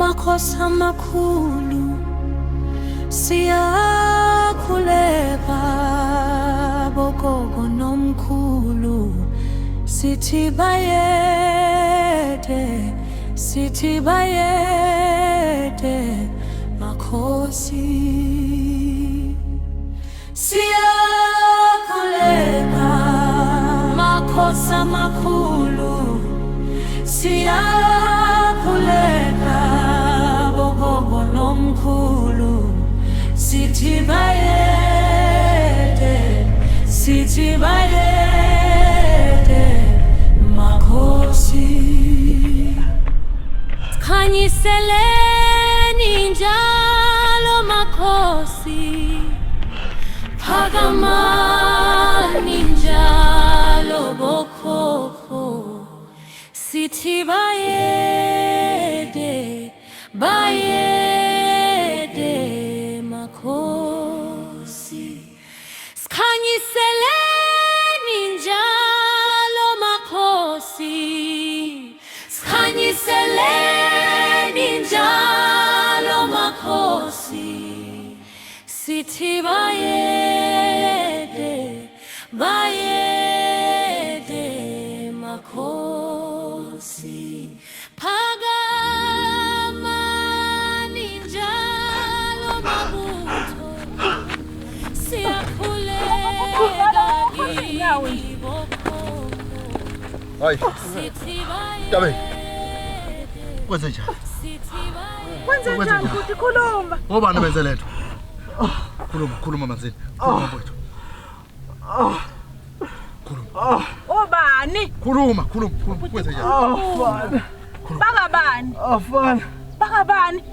Makhosi amakhulu siyakhuleka bogogo nomkhulu sithi bayede sithi bayede makhosi Siyakhuleka makhosi amakhulu siyakhuleka bogogo nomkhulu sithi bayede sithi bayede makhosi Khanyiseleni njalo makhosi Phakamani njalo bokhokho sithi bayede bayede makhosi Sikhanyiseleni njalo makhosi Sikhanyiseleni njalo makhosi Sithi bayede bayede makhosi Phakamani njalo mabutho Siyakhuleka kini bokhokho Hayi, Sithi Ntabe. bayede Kwenze njani? Sithi bayede Kwenze njani futhi khuluma? Ngobani benze lento? Khuluma, khuluma Manzini. Khuluma mfowethu. Khuluma. Obani? Khuluma, khuluma, khuluma. Kwenze njani? Afana. Bakabani? Afana. Bakabani?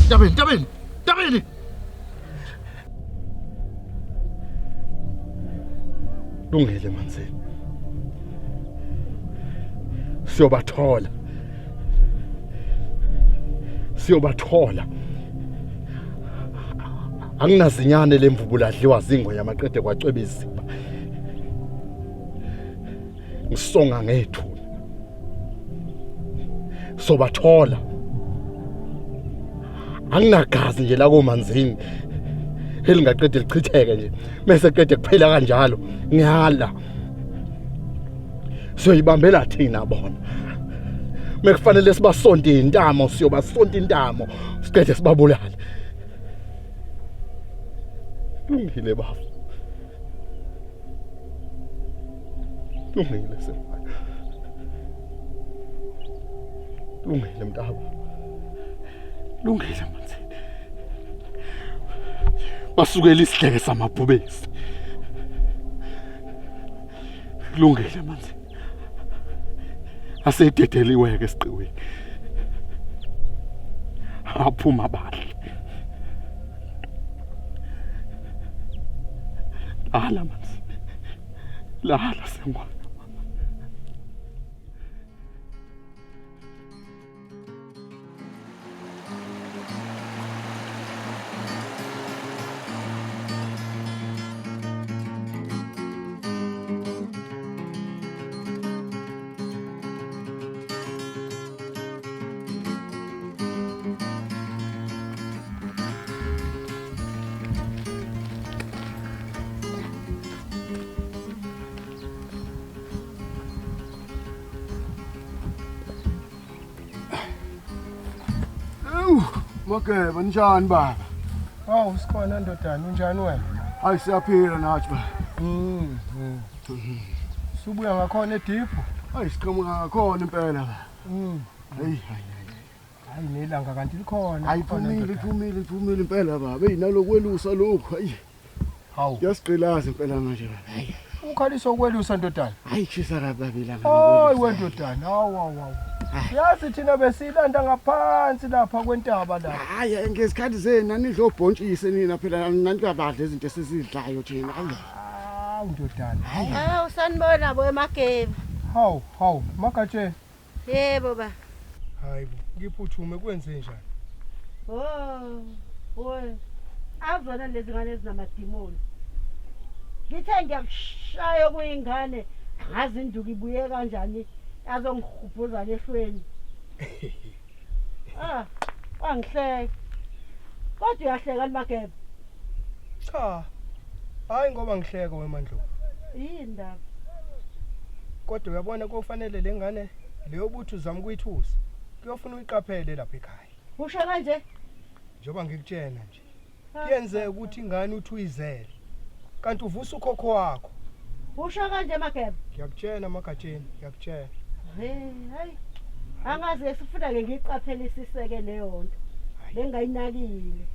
Ntabeni, Ntabeni. Ntabeni. Lungile Manzini. Siyobathola. Siyobathola. Anginazinyane lemvubu ladliwa zingwe yamaqede kwacweba iziba. Ngisonga ngethuna. Sobathola. Anginagazi nje la komanzini. Elingaqede lichitheke nje. Mase qede kuphela kanjalo. Ngiyala. Siyoyibambela thina bona. Mekufanele sibasonte intamo siyobasonta intamo siqede sibabulale. Lungile baba. Lungile semfana. Lungile mntaba. Lungile Manzini. Basukela isidleke samabhubesi. Lungile Manzini. Asededeliwe ke esiqiwini. Aphuma bahle. Lala Manzini. Lala sengwana. Ewu, Mageba njani baba? Hawu sikhona ndodana unjani wena? Hayi siyaphila nathi baba. Subuya ngakhona ediphu? Hayi siqhamuka ngakhona impela baba. Hayi hayi. Hayi nelanga kanti likhona. Hayi phumile phumile phumile impela baba. Hey nalokwelusa lokhu hayi. Hawu. Kuyasigqilaza impela manje baba. Hayi. Ukhalisa ukwelusa ndodana. Hayi kushisa kabi baba ilanga. Hayi wendodana hawu hawu hawu. Yazi thina besilanda ngaphansi lapha kwentaba la. Hayi ngesikhathi zenu nanidla obhontshisi nina phela naningabadla izinto esizidlayo thina. Hayi. Hawu ndodana. Hawu sanibona bo emagebe. Hawu hawu magatsheni. Yebo ba. Hayi bo ngiphuthume kwenze njani? Oh, boy. Azona lezi ngane ezinamadimoni. Ngithe ngiyakushaya kuyingane ngazi induku ibuye kanjani. Azongihubhuza lehlweni. Ah, wangihleka. Kodwa uyahleka Mageba. Cha. Hayi ngoba ngihleka wemandlovu. Yini ndaba? Kodwa uyabona kufanele lengane leyo buthi uzama ukuyithusa. Kuyofuna uyiqaphele lapha ekhaya. Usho kanje? Njengoba ngikutshena nje. Kuyenzeka ukuthi ingane uthi uyizele. Kanti uvusa ukhokho wakho. Usho kanje Mageba? Ngiyakutshena magatsheni, ngiyakutshena. Hey, hayi. Angazi sifuna ke ngiqaphelisise ke leyo nto. Bengayinakile.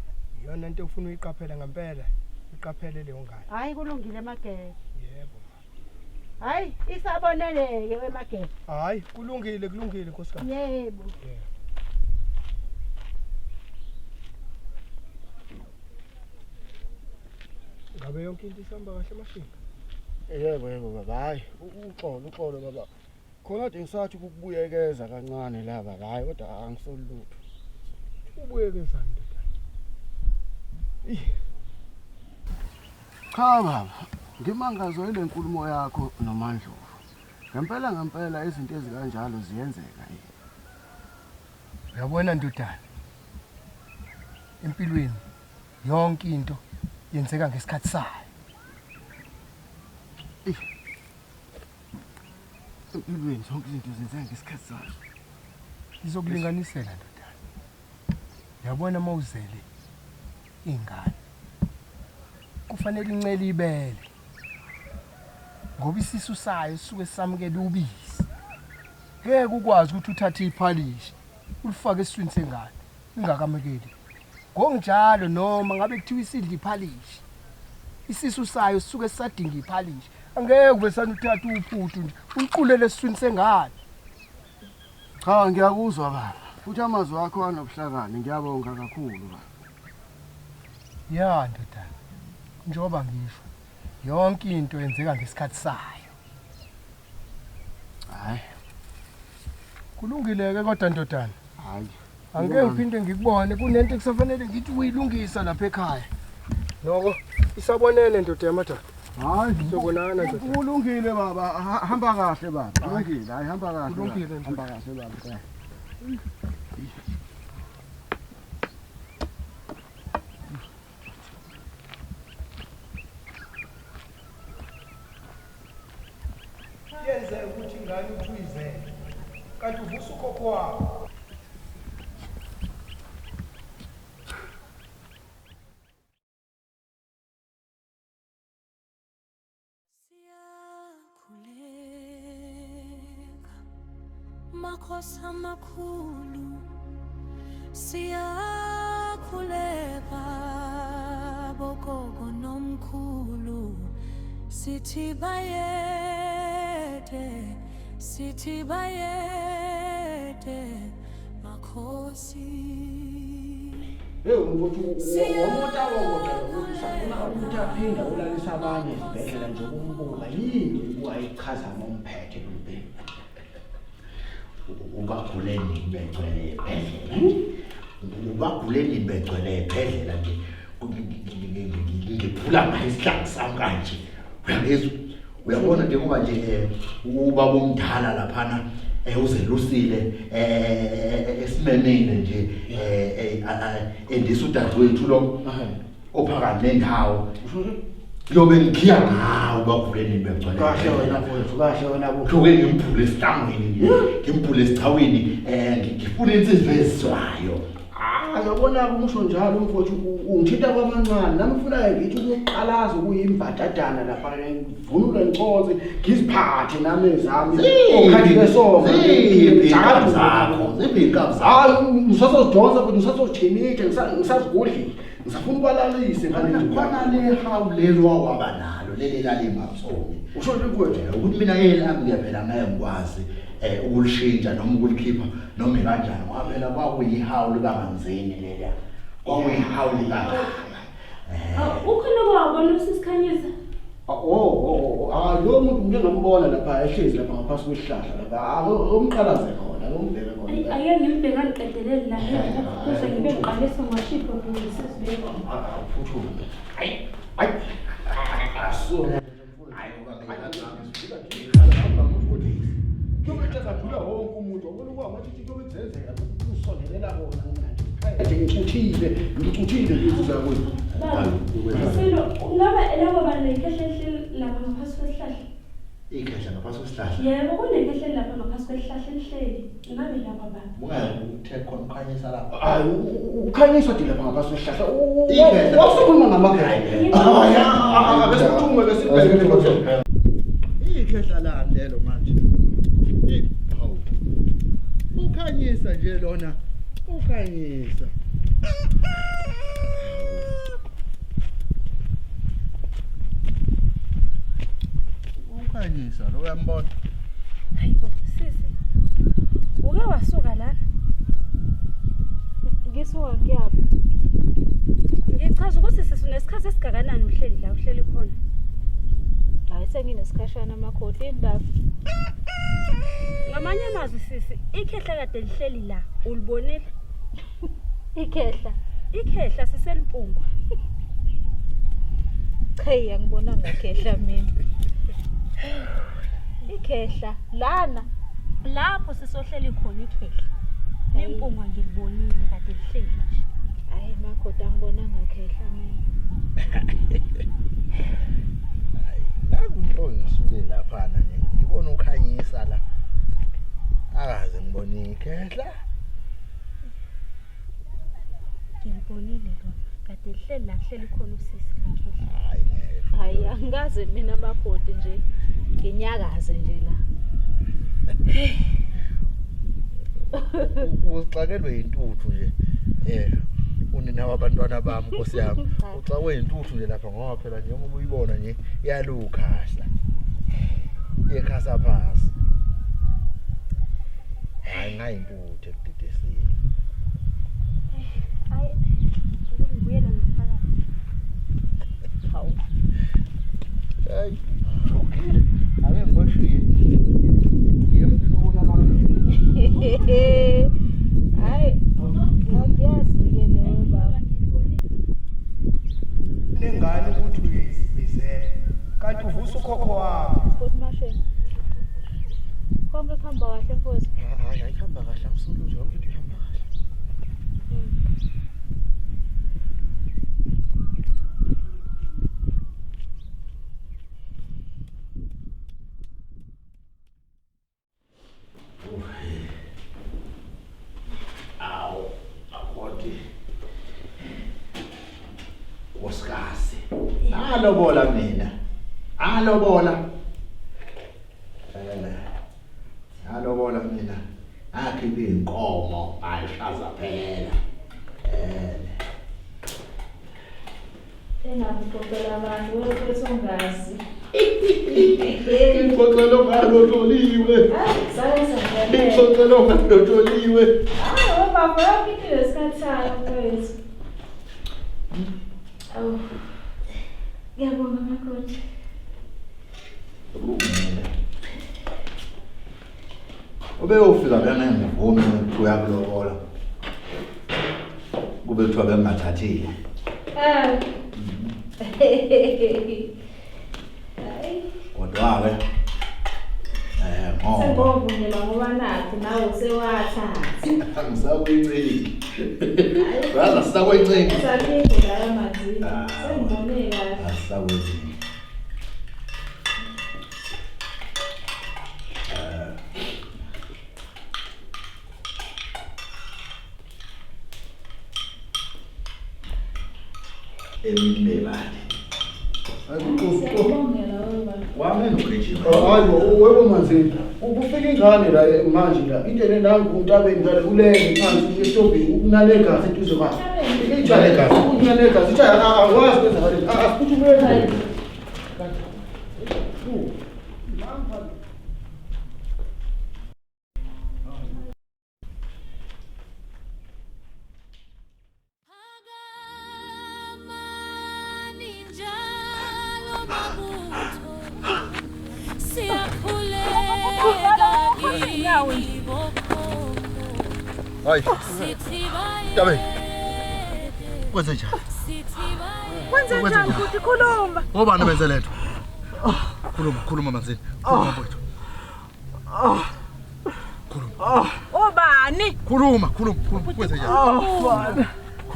Iyona into ofuna uyiqaphela ngempela. Iqaphele leyo ngane. Hayi kulungile Mageba. Yebo. Hayi isaboneleke wemageba. Hayi kulungile kulungile nkosikazi. Yebo. Yebo. Ngabe yonke into isihamba kahle mashinga? Yebo yebo baba, hayi uxolo uxolo baba. Khona kade ngisathi ukubuyekeza kancane la baba, hayi kodwa angisoli lutho. Ubuyekezani ndodana? Cha baba, ngimangazwe ile nkulumo yakho noMandlovu. Ngempela ngempela izinto ezikanjalo ziyenzeka yini? Uyabona ndodana. Empilweni yonke into yenzeka ngesikhathi sayo. Empilweni zonke izinto zenzeka ngesikhathi sazo. Ngizokulinganisela ndodana. Uyabona mawuzele ingane. Kufanele incele ibele. Ngoba isisu sayo sisuke samukela ubisi. Ngeke ukwazi ukuthi uthathe iphalishi ulifake esiswini sengane ingakamukeli. Ngokunjalo noma ngabe kuthiwa isidla iphalishi. Isisu sayo sisuke sisadinga iphalishi. Angeke ube sanuthatha uphuthu nje uliqulele esiswini sengane. Cha ngiyakuzwa baba. Futhi amazwi akho anobuhlakani ngiyabonga kakhulu baba. Ya ndodana. Njengoba ngisho yonke into yenzeka ngesikhathi sayo. Hayi, Kulungile ke kodwa ndodana. hayi. Angeke ngiphinde ngikubone kunento ekusafanele ngithi uyilungisa lapha ekhaya. Noko isabonele ndoda yamadoda. Hayi, Sizobonana ndoda. Kulungile baba, hamba kahle baba. Kulungile, hayi hamba kahle. Kulungile, baba. Hamba kahle baba. Kuyenzeka ukuthi ingane uthi uyizele. Kanti uvusa ukhokho wakho. Siyakhuleka makhosi amakhulu, siyakhuleka bogogo nomkhulu, sithi bayede, sithi bayede makhosi. Hey mfowethu, wamota wawota usafuna ukuthi aphinde ulalisa abanye esibhedlela nje ukumbuka yini ukuwayichaza ngomphethe lo mbhemu. Ubagule nini begcwele ebhedlela? Ubagule nini begcwele ebhedlela nje? Ngiphula ngayo isihlangu sami kanje. Uyangizwa? Uyabona njengoba nje ubaba omdala laphana uzelusile esimemile nje endisa udadewethu lo ophakathi nendawo. Kuyobe ngikhiya ngawo bagule nini begcwele. Kahle wena mfowethu, kahle wena bo. Kuyoke ngimphule esihlangwini nje, ngimphule esichawini ngifuna insizwa ezizwayo. Ah, yabona umusho njalo mfowethu ungithinta kwamancane. Nami ngifuna ngithi ukuqalaza ukuyimbadadana lapha ngivunule ngiconse ngiziphathe nami ezami. Okhathi besonga. Ziphi inkabi zakho? Ziphi inkabi zakho? Hayi ngisasozidonsa futhi ngisasozithinitha ngisazigudlile. Ngisafuna ubalalise ngale Khona le hawu leli wawaba nalo leli lalimatsomi. Usho nje mfowethu. Ukuthi mina elami ke phela ngeke ngikwazi ukulishintsha noma ukulikhipha noma kanjani ngoba phela kwakuyihawu likaManzini leliya. Kwakuyihawu likababa. Ukhona wabona usisikhanyisa? Oh, ah lo muntu ngike ngambona lapha ehlezi lapha ngaphansi kwesihlahla lapha. Umqalaze khona, umbheke khona. Ake ngimbheka ngiqedelele la kuze ngibe ngiqalisa ngashipha ngisizibeke. Phuthume. Hayi, hayi. Aso. Hayi ngoba Badlula wonke umuntu wabona ukuba manje into ebenzenzeka usondelela kona mina nje ngicuthile ngicuthile ngibuza kuyo. Silo ungaba labo bantu ikhehla elihleli lapha ngaphansi kwesihlahla. Ikhehla ngaphansi kwesihlahla. Yebo kunekhehla lapha ngaphansi kwesihlahla elihleli. Ngabe laba bantu. Ungabe uthe khona ukhanyisa lapha. Hayi ukhanyiswa de lapha ngaphansi kwesihlahla. Ikhehla. Wawusukhuluma ngamakhehla. Hayi ake siphuthume ke sibheke. Ikhehla lani lelo manje? Hawu. Ukhanyisa nje lona. Ukhanyisa. Ukhanyisa lo uyambona. Hayibo sisi. Uke wasuka la? Ngisuka ngiyaphi? Ngichaza ukuthi sisi unesikhathi esingakanani uhleli la uhleli khona. Hayi senginesikhashana makoti indaba. Ngamanye amazwi sisi, ikhehla kade lihleli la, ulibonile? Ikhehla. Ikhehla siselimpungu. Cha, angibonanga khehla mina. Ikhehla lana. Lapho sisohleli khona ikhehla. Limpungu ngilibonile kade lihleli nje. Hayi makoti angibonanga khehla mina. Hayi, nangu ngisuke laphana nje ngibona ukhanyisa la. Akaze ngibone ikhehla. Ngilibonile lona. Kade lihleli la kuhleli khona usisi kakhehla. Hayi ngeke. Hayi angikaze mina makoti nje nginyakaze nje la. Uxakelwe intuthu nje. Unina wabantwana bami Nkosi yami. Uxakwe intuthu nje lapha ngoba phela njengoba uyibona nje iyalukhahla. Ikhasa phansi. Hayi ngayintuthu ekudidesile. Hayi, ngibuyele ngaphakathi. Hawu. Hayi. Okay. Ake ngoshiye. Ngiyemntwini obona manje. Hayi. Angiyazi ke leyo baba. Nengane ukuthi uyizibizela. Kanti uvusa ukhokho wakho. Futhi masheni. Konke kuhamba kahle mfowethu. Hayi ayihamba kahle amsulu nje yonke into ihamba kahle. Awu, akoti. Nkosikazi. Alobola mina. Alobola. Alobola mina. Akhiphe inkomo ayishaza phela. Engakuxoxela abantu wethu ungazi. Inxoxelo ngalotoliwe. Hayi, sale sangena. Inxoxelo ngalotoliwe. Hayi, baba yonke into inesikhathi sayo mfowethu. Awu. Ngiyabonga makoti. Ubeyofika bengengivumi ukuthi uyakulobola. Kube kuthiwa bengingathathile. Ah. Hayi. Kodwa ke ngoba Sengovunyelwa ngoba nakho nawe usewathatha. angisakuyincingi. Brother sisakuyincingi. Salikho la emanzini. Sengibone kahle. Asisakuyincingi. Emini bani. Siyakubongela baba. Wami ugijima. Hayi webo Manzini. Ukufika ingane la manje la. Into nangu untabeni ngale ulele phansi esitobhini ukunalegazi eduze kwakhe. Itsha ukunalegazi ithi akwazi kwenzakaleni. Asiphuthumeni. Phakamani njalo mabutho, siyakhuleka kini bokhokho, Hayi. sithi Ntabe. bayede, Kwenze njani? sithi bayede. Kwenze njani futhi khuluma? Ngobani benze lento? Khuluma, khuluma Manzini. Khuluma mfowethu. Obani? Khuluma, khuluma, khuluma. Kwenze njani? Afana.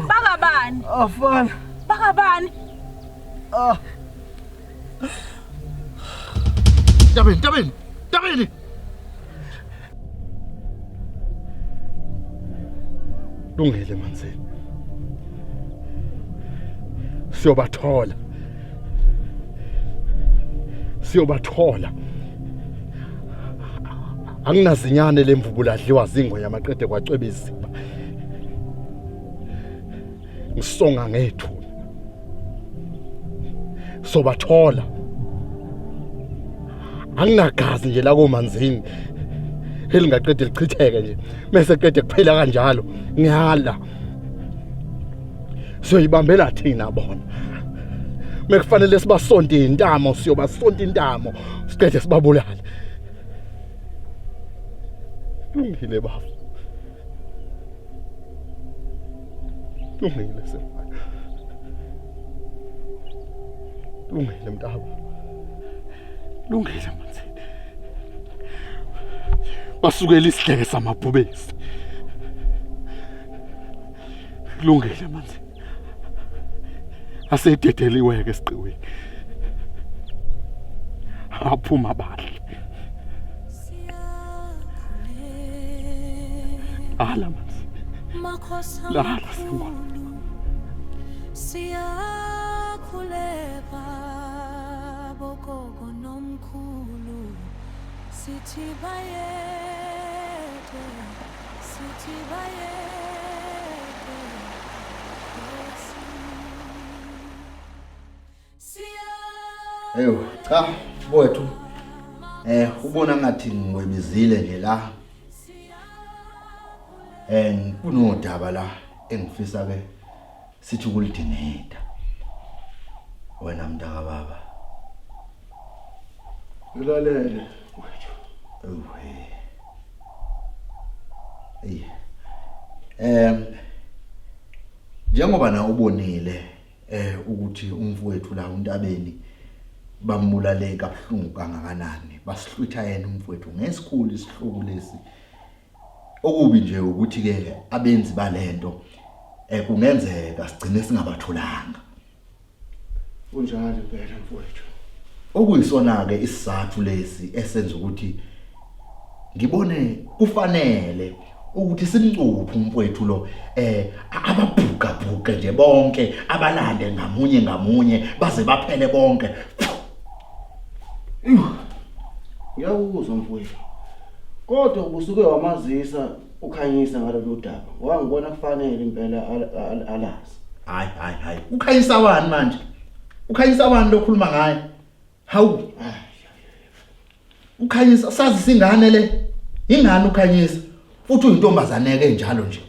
Bakabani? Afana. Bakabani? Ah. Ntabeni, Ntabeni, Ntabeni. Lungile Manzini. Siyobathola. Siyobathola. Anginazinyane lemvubu ladliwa zingwe yamaqede kwacweba iziba. Ngisonga ngethuna. Sobathola. Anginagazi nje la komanzini. Elingaqede lichitheke nje. Mase qede kuphela kanjalo. Ngiyala. Siyoyibambela thina bona. Mekufanele sibasonte intamo siyobasonta intamo siqede sibabulale. Lungile baba. Lungile semfana. Lungile mntaba. Lungile Manzini. Basukela isidleke samabhubesi. Lungile Manzini. Asededeliwe ke esiqiwini. Aphuma bahle. Ala Manzini. Lala sengwane. Siyakhuleka bogogo nomkhulu sithi bayede sithi bayede Eyo cha mfowethu ubona ngathi ngiwebizile nje la. Kunodaba la engifisa ke sithi ukulidingida. Wena mntaka baba. Ulalele wethu. Ewe. Ey. Njengoba na ubonile ukuthi umfowethu la uNtabeni bambulale kabuhlungu kangakanani, basihlwitha yena umfowethu ngesikhulu isihluku lesi. Okubi nje ukuthi ke abenzi balento kungenzeka sigcine singabatholanga. Kunjalo impela mfowethu. Okuyisona ke isizathu lesi esenza ukuthi ngibone kufanele ukuthi simcuphe umfowethu lo, ababhuka bhuke nje bonke, abalande ngamunye ngamunye baze baphele bonke. Ngiyakuzwa mfowethu. Kodwa ubusuke wamazisa uKhanyisa ngalolu daba. Ngoba ngibona kufanele impela alazi. Hayi hayi hayi. uKhanyisa wani manje? uKhanyisa wani lokhuluma ngaye? Hawu. uKhanyisa sazi singane le. Ingane uKhanyisa. Futhi uyintombazane ke njalo nje.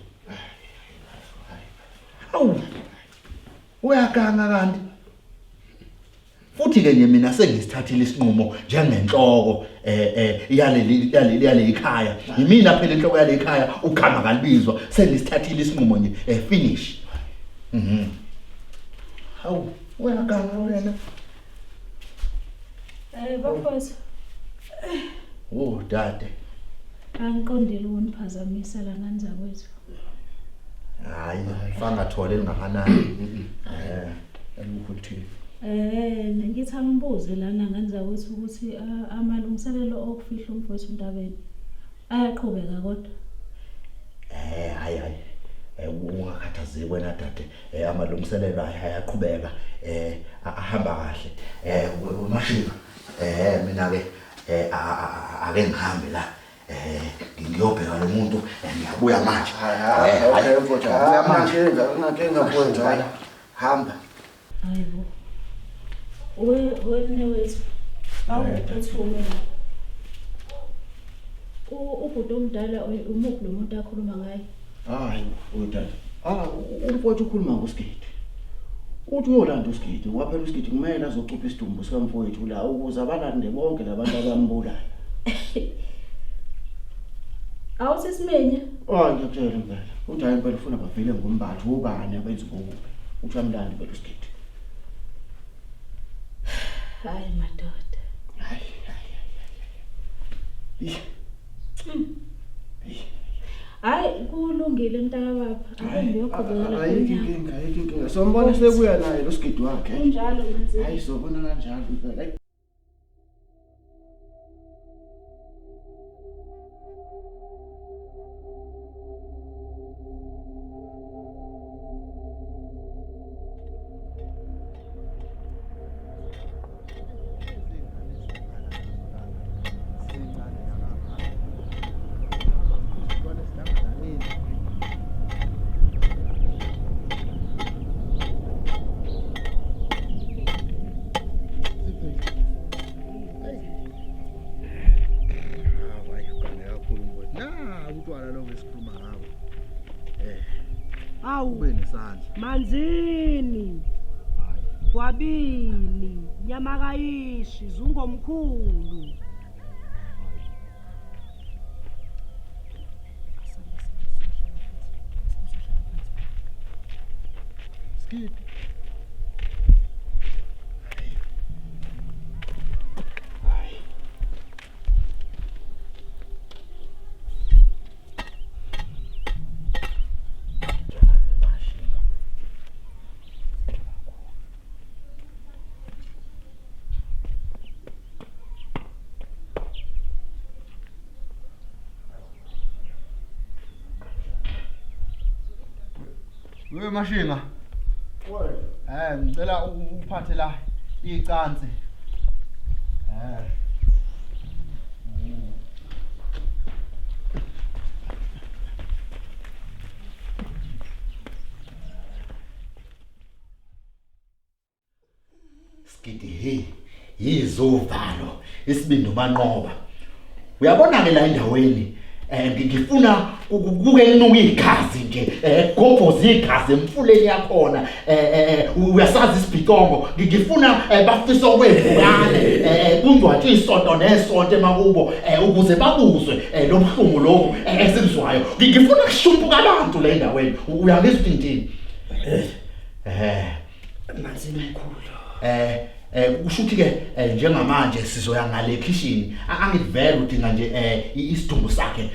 Hawu. Uyaganga kanti. Futhi ke nje mina sengisithathile isinqumo njengenhloko yaleli yaleli ikhaya. Yimina phela inhloko yaleli ikhaya, ugama kalibizwa. Sengisithathile isinqumo nje, finish. Hawu, uyaganga wena. Bafowethu. Oh, dade. Angiqondile ukuniphazamisa la ngane zakwethu. Hayi, fangathole lingakanani. Alukho lithini. Ngithi angibuze lana ngane zakwethu ukuthi amalungiselelo okufihla umfowethu uNtabeni ayaqhubeka kodwa. Hayi hayi. Ungakhathazeki wena dade. Amalungiselelo ayaqhubeka. Ahamba kahle. Umashinga. Mina ke ake ngihambe la. Ngiyobheka lo muntu, ngiyabuya manje. Hayi, mfowethu, ngiyabuya manje. Nginankinga mfowethu, hayi. Hamba. Hayibo. Wena wethu. Awuphuthume la. Ubhuti omdala umuphi lo muntu akhuluma ngaye? Hayi, udade. Umfowethu ukhuluma ngoSigidi. Uthi uyolanda uSigidi, ngoba phela uSigidi kumele azocupha isidumbu sikamfowethu la ukuze abalande bonke labantu abambulala. Awuthi Simenya? Hayi, ngiyakutshela impela. Uthi hayi impela ufuna bavele ngombatho ubani abenza ngokubi. Uthi amlande impela uSigidi. Hayi madoda. Hayi, hayi, hayi, hayi. Hayi kulungile mntakababa, ake ngiyoqhubekela Ayikho ngonyaka. inkinga, ayikho inkinga. Sombona sebuya naye lo sigidi wakhe. Kunjalo Manzini. Hayi sobona kanjalo impela. Hayi. Hayi ugange kakhulu mfowethu. Na utshwala lo besikhuluma ngabo. Awu Ube nesandla. Manzini. Hayi. Gwabini, Nyamakayishi, Zungomkhulu. Skip. We Mashinga. Ngicela uphathe la icansi. Sigidi hey, yizovalo isibindi umanqoba. Uyabona ke la endaweni ngifuna kuke kunuka igazi nje, gobhoza igazi emfuleni yakhona, uyasazi isibhicongo. Ngifuna bafise okwevukane, kungcwatshwe isonto nesonto emakubo, ukuze babuzwe lo buhlungu lobu esibuzwayo. Ngifuna kushumpuka abantu la endaweni. Uyangizwa ukuthi ngithini? Manzini mkhulu. Kusho ukuthi ke njengamanje sizoya ngale kitchen. Angivele udinga nje isidumbu sakhe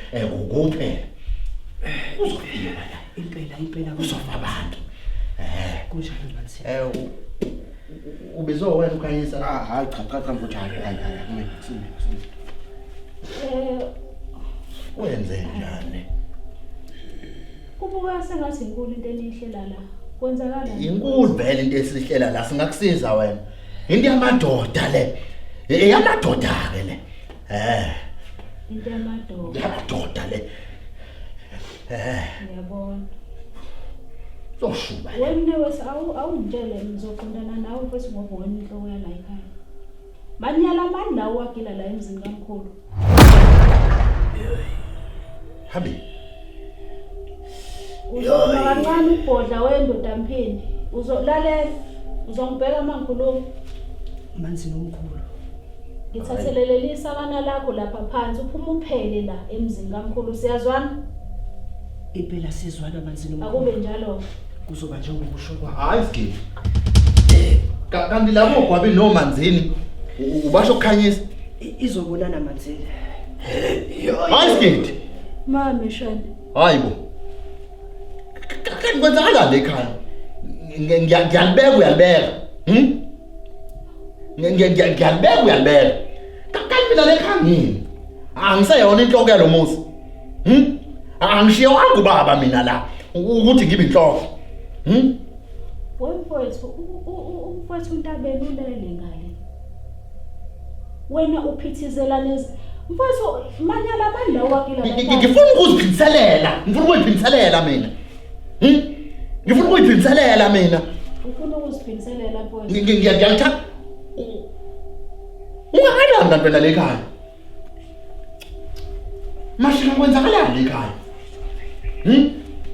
kuphela. Uzofika la. Impela kuzofa abantu. Kunjalo Manzini. Ubizwe wena ukhanyisa. Ah hayi cha cha cha mfowethu, hayi hayi hayi akumele kusime kusime. Wenze njani? Kubuka sengathi inkulu into enihlela la. Kwenzakalani? Inkulu vele into esihlela la, singakusiza wena. Into yamadoda le. Eyamadoda ke le. Into yamadoda. Yamadoda le. Ngiyabona. Zoshuba. Wena wese awungitshele ngizoqondana nawe futhi ngoba wena inhloko yala ekhaya. Manyala mani la wagila la emzini kamkhulu. Hambi. Uzoma kancane ubhodla wendoda mphini. Uzolalela. Uzongibheka mangikhuluma. Manzini omkhulu. Ngithathelele isakana lakho lapha phansi uphuma uphele la emzini kamkhulu, siyazwana? Impela sizwana Manzini omkhulu. Akube njalo. Kuzoba njengokusho kwakho. Hayi Sigidi. Kanti labo Gwabi noManzini ubasho kukhanyisa. Izobonana Manzini. Hayi Sigidi. Mami shani. Hayi bo. Kanti kwenzakalani ekhaya? Ngiyalibeka uyalibeka. Ngiyalibeka uyalibeka. Kanti mina lekhaya ngini? Angiseyona inhloko yalo muzi. Angishiye wangu baba mina la ukuthi ngibe inhloko. Wemfowethu, umfowethu uNtabeni ulele ngale. Wena uphithizela nezi. Mfowethu manyala mani la wakila. Ngifuna ukuziphindiselela. Ngifuna ukuyiphindiselela mina. Ngifuna ukuyiphindiselela mina. Ufuna ukuziphindiselela mfowethu. Ngiyalithanda. Ungakanani kanti wena lekhaya? Mashinga kwenzakalani ekhaya?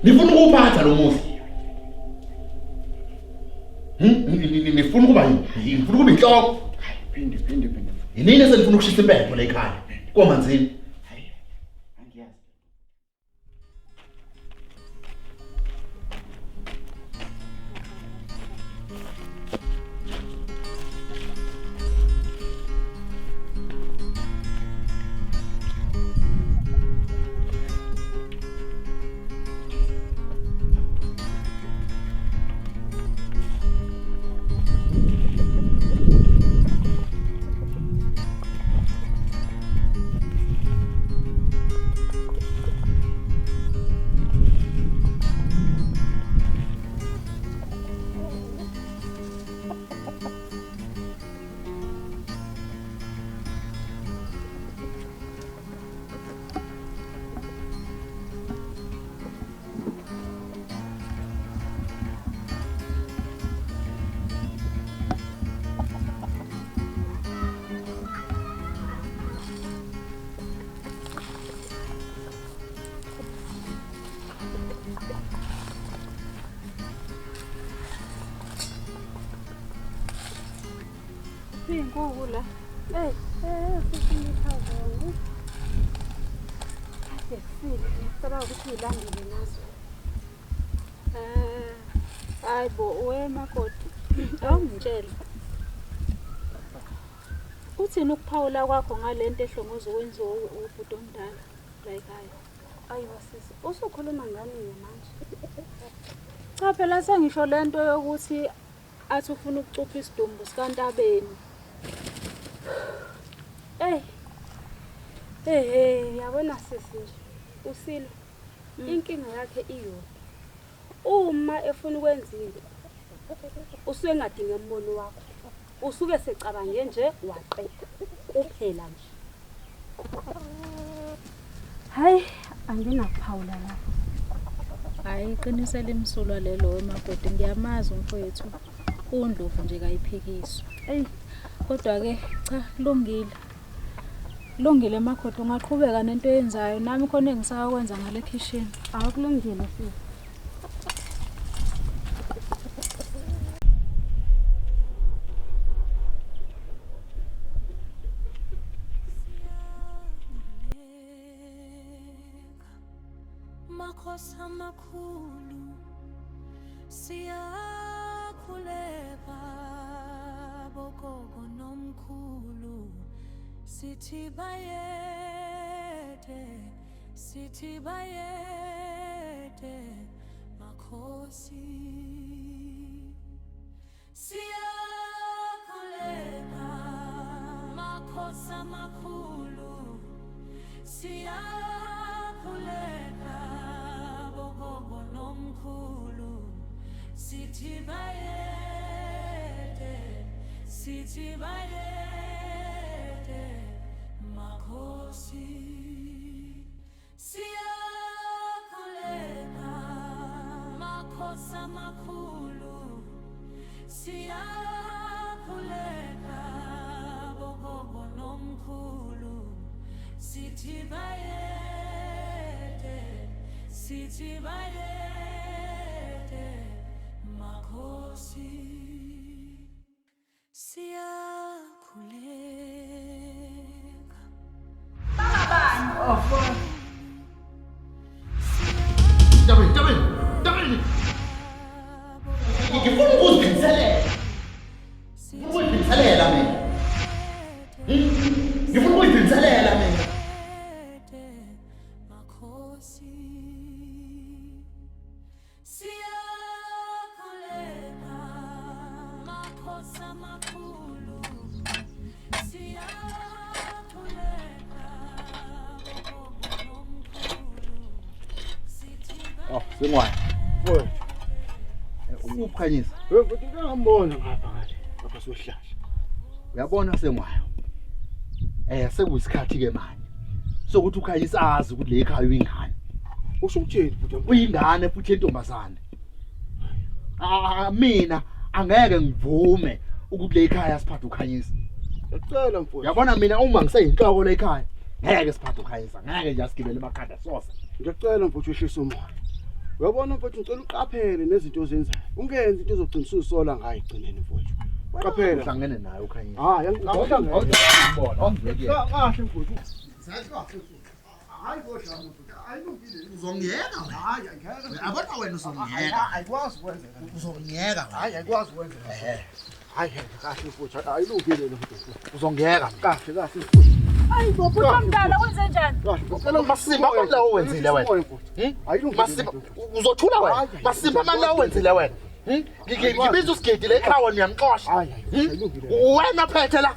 Nifuna ukuphatha lo muzi. Nifuna ukuba yini? Ngifuna ukuba inhloko. Phinde phinde phinde. Yinini esenifuna ukushisa impepho la ekhaya? KoManzini. Angiyazi. Iy'nkukhu la. Eyi, futhi ngiphazame. Kade kusile, ngicabanga ukuthi uyilambile nazo. Hayi bo, we makoti. Awungitshele. Uthini ukuphawula kwakho ngale nto ehlongoza ukwenziwa ubhuti omdala la ekhaya? Ayiwa sisi, usukhuluma ngani manje? Cha phela sengisho le nto yokuthi athi ufuna ukucupha isidumbu sikaNtabeni. Ey. Hey hey, yabona sisi nje usilo. Inkinga yakhe iyodwa. Uma efuna ukwenza into usuke engadingi umbono wakho. Usuke secabange nje waqeda kuphela nje. Hayi, anginakuphawula lapho. Hhayi, iqiniso elimsulwa lelo wemakoti, ngiyamazi umfowethu uNdlovu nje kayiphikiswa. Eyi, kodwa-ke cha kulungile. Kulungile makoti, ungaqhubeka nento oyenzayo, nami khona engisakwenza ngale khishini. Akulungile sisi. Makhosi amakhulu siyakhuleka bogogo nomkhulu sithi bayede sithi bayede makhosi siyakhuleka makhosi amakhulu siyakhuleka bogogo nomkhulu sithi bayede sithi bayede makhosi siyakhuleka makhosi amakhulu siyakhuleka bogogo nomkhulu sithi bayede sithi bayede makhosi siyakhuleka. Ntabeni, Ntabeni, Ntabeni. Ngifuna ukuziphindiselela. Ngifuna ukuziphindiselela mina. Ngifuna ukuziphindiselela mina. Makhosi siyakhuleka makhosi amakhulu siyakhuleka bogogo nomkhulu sithi Oh, sengwayo. Mfowethu, Ukukhanyisa. hey mfowethu ngike ngambona ngapha ngale. Lapha sohlahla. Uyabona sengwayo. Sekuyisikhathi ke manje. Sokuthi ukhanyisa azi ukuthi le ekhaya uyingane. Usho ukuthini bhuti wami? Uyingane futhi entombazane. Mina angeke ngivume ukuthi le ekhaya siphathe ukhanyisa. Ngiyacela mfowethu. Uyabona mina uma ngiseyinhloko le ekhaya ngeke siphathe ukhanyisa, ngeke nje asigibele emakhanda sose. Ngiyacela mfowethu wehlise umoya. Uyabona mfowethu ngicela uqaphele nezinto ozenzayo. Ungenzi into ezogcina ususola ngayo egcineni mfowethu. Qaphela. Uhlangene naye ukhanyisa. Hayi, angibona. Awungibona. Kahle mfowethu. Hayi kodwa mfowethu, ayilungile. Uzongiyeka wena. Hayi angeke. Uyabona wena uzongiyeka. Ayikwazi ukwenzeka. Uzongiyeka wena. Hayi ayikwazi ukwenzeka. Hayi kahle mfowethu, ayilungile le nto. Uzongiyeka mina. Kahle kahle mfowethu. Hayi bo, bhuti omdala wenze njani? Kahle. Ngicela Masimba amani lawo owenzile wena. Ayilungile. Masimba uzothula wena. Masimba amani lawo owenzile wena. Ngibiza usigidi le ekhaya wena uyamxosha. Hayi ayilungile. Wena phethe la.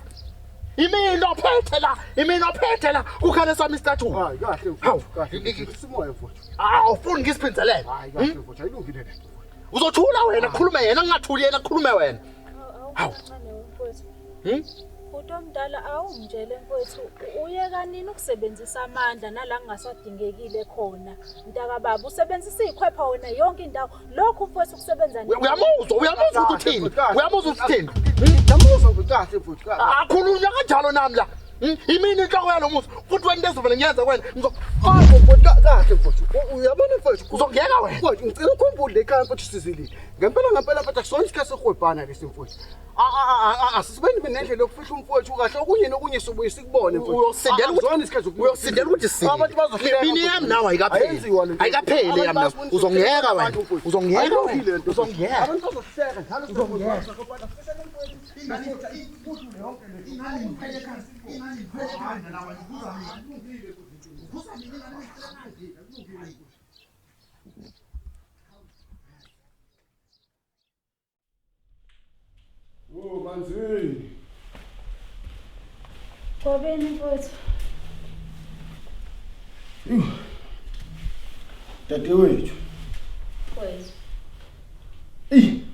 Imina ophethe la, imina ophethe la. Kukhale sami isithathu. Hayi kahle mfowethu. Kahle. Simoya mfowethu. Awufuni ngisiphinzelele. Hayi kahle mfowethu, ayilungile le nto. Uzothula wena khulume yena ngingathuli yena khulume wena. Hawu. Mfowethu. Bhuti omdala awungitshele mfowethu uyeka nini ukusebenzisa amandla nala kungasadingekile khona. Mntakababa usebenzisa izikhwepha wena yonke indawo. Lokhu mfowethu kusebenza nini? Uyamuzwa, uyamuzwa ukuthi uthini? Uyamuzwa ukuthi uthini? Ngiyamuzwa mfowethu kahle mfowethu. Kahle. Akhulunywa kanjalo nami la. Imini inhloko yalo muzi futhi wena into ezovele ngiyenza kuwena. Hayi mfowethu kahle mfowethu. Uyabona mfowethu Mfowethu Uzongiyeka wena. Mfowethu ngicela ukhumbule ekhaya mfowethu sizilile. Ngempela ngempela mfowethu akusona isikhathi sokuhwebhana lesi mfowethu. Asisibeni nendlela yokufihla umfowethu kahle okunye nokunye sobuye sikubone mfowethu. Uyosindela ukuthi Akusona isikhathi sokuhwebhana. uyosindela ukuthi sile. Abantu bazohleka. Mina yami nawe ayikapheli. Ayenziwa lento. Ayikapheli yami nawe. Abantu bayafuna Uzongiyeka wena. abantu, mfowethu. Uzongiyeka Ayilungile wena. lento. Uzongiyeka. Abantu bazohleka njalo Uzongiyeka. Oh manzini. Gobeni mfowethu. Dadewethu. Mfowethu. Eyi.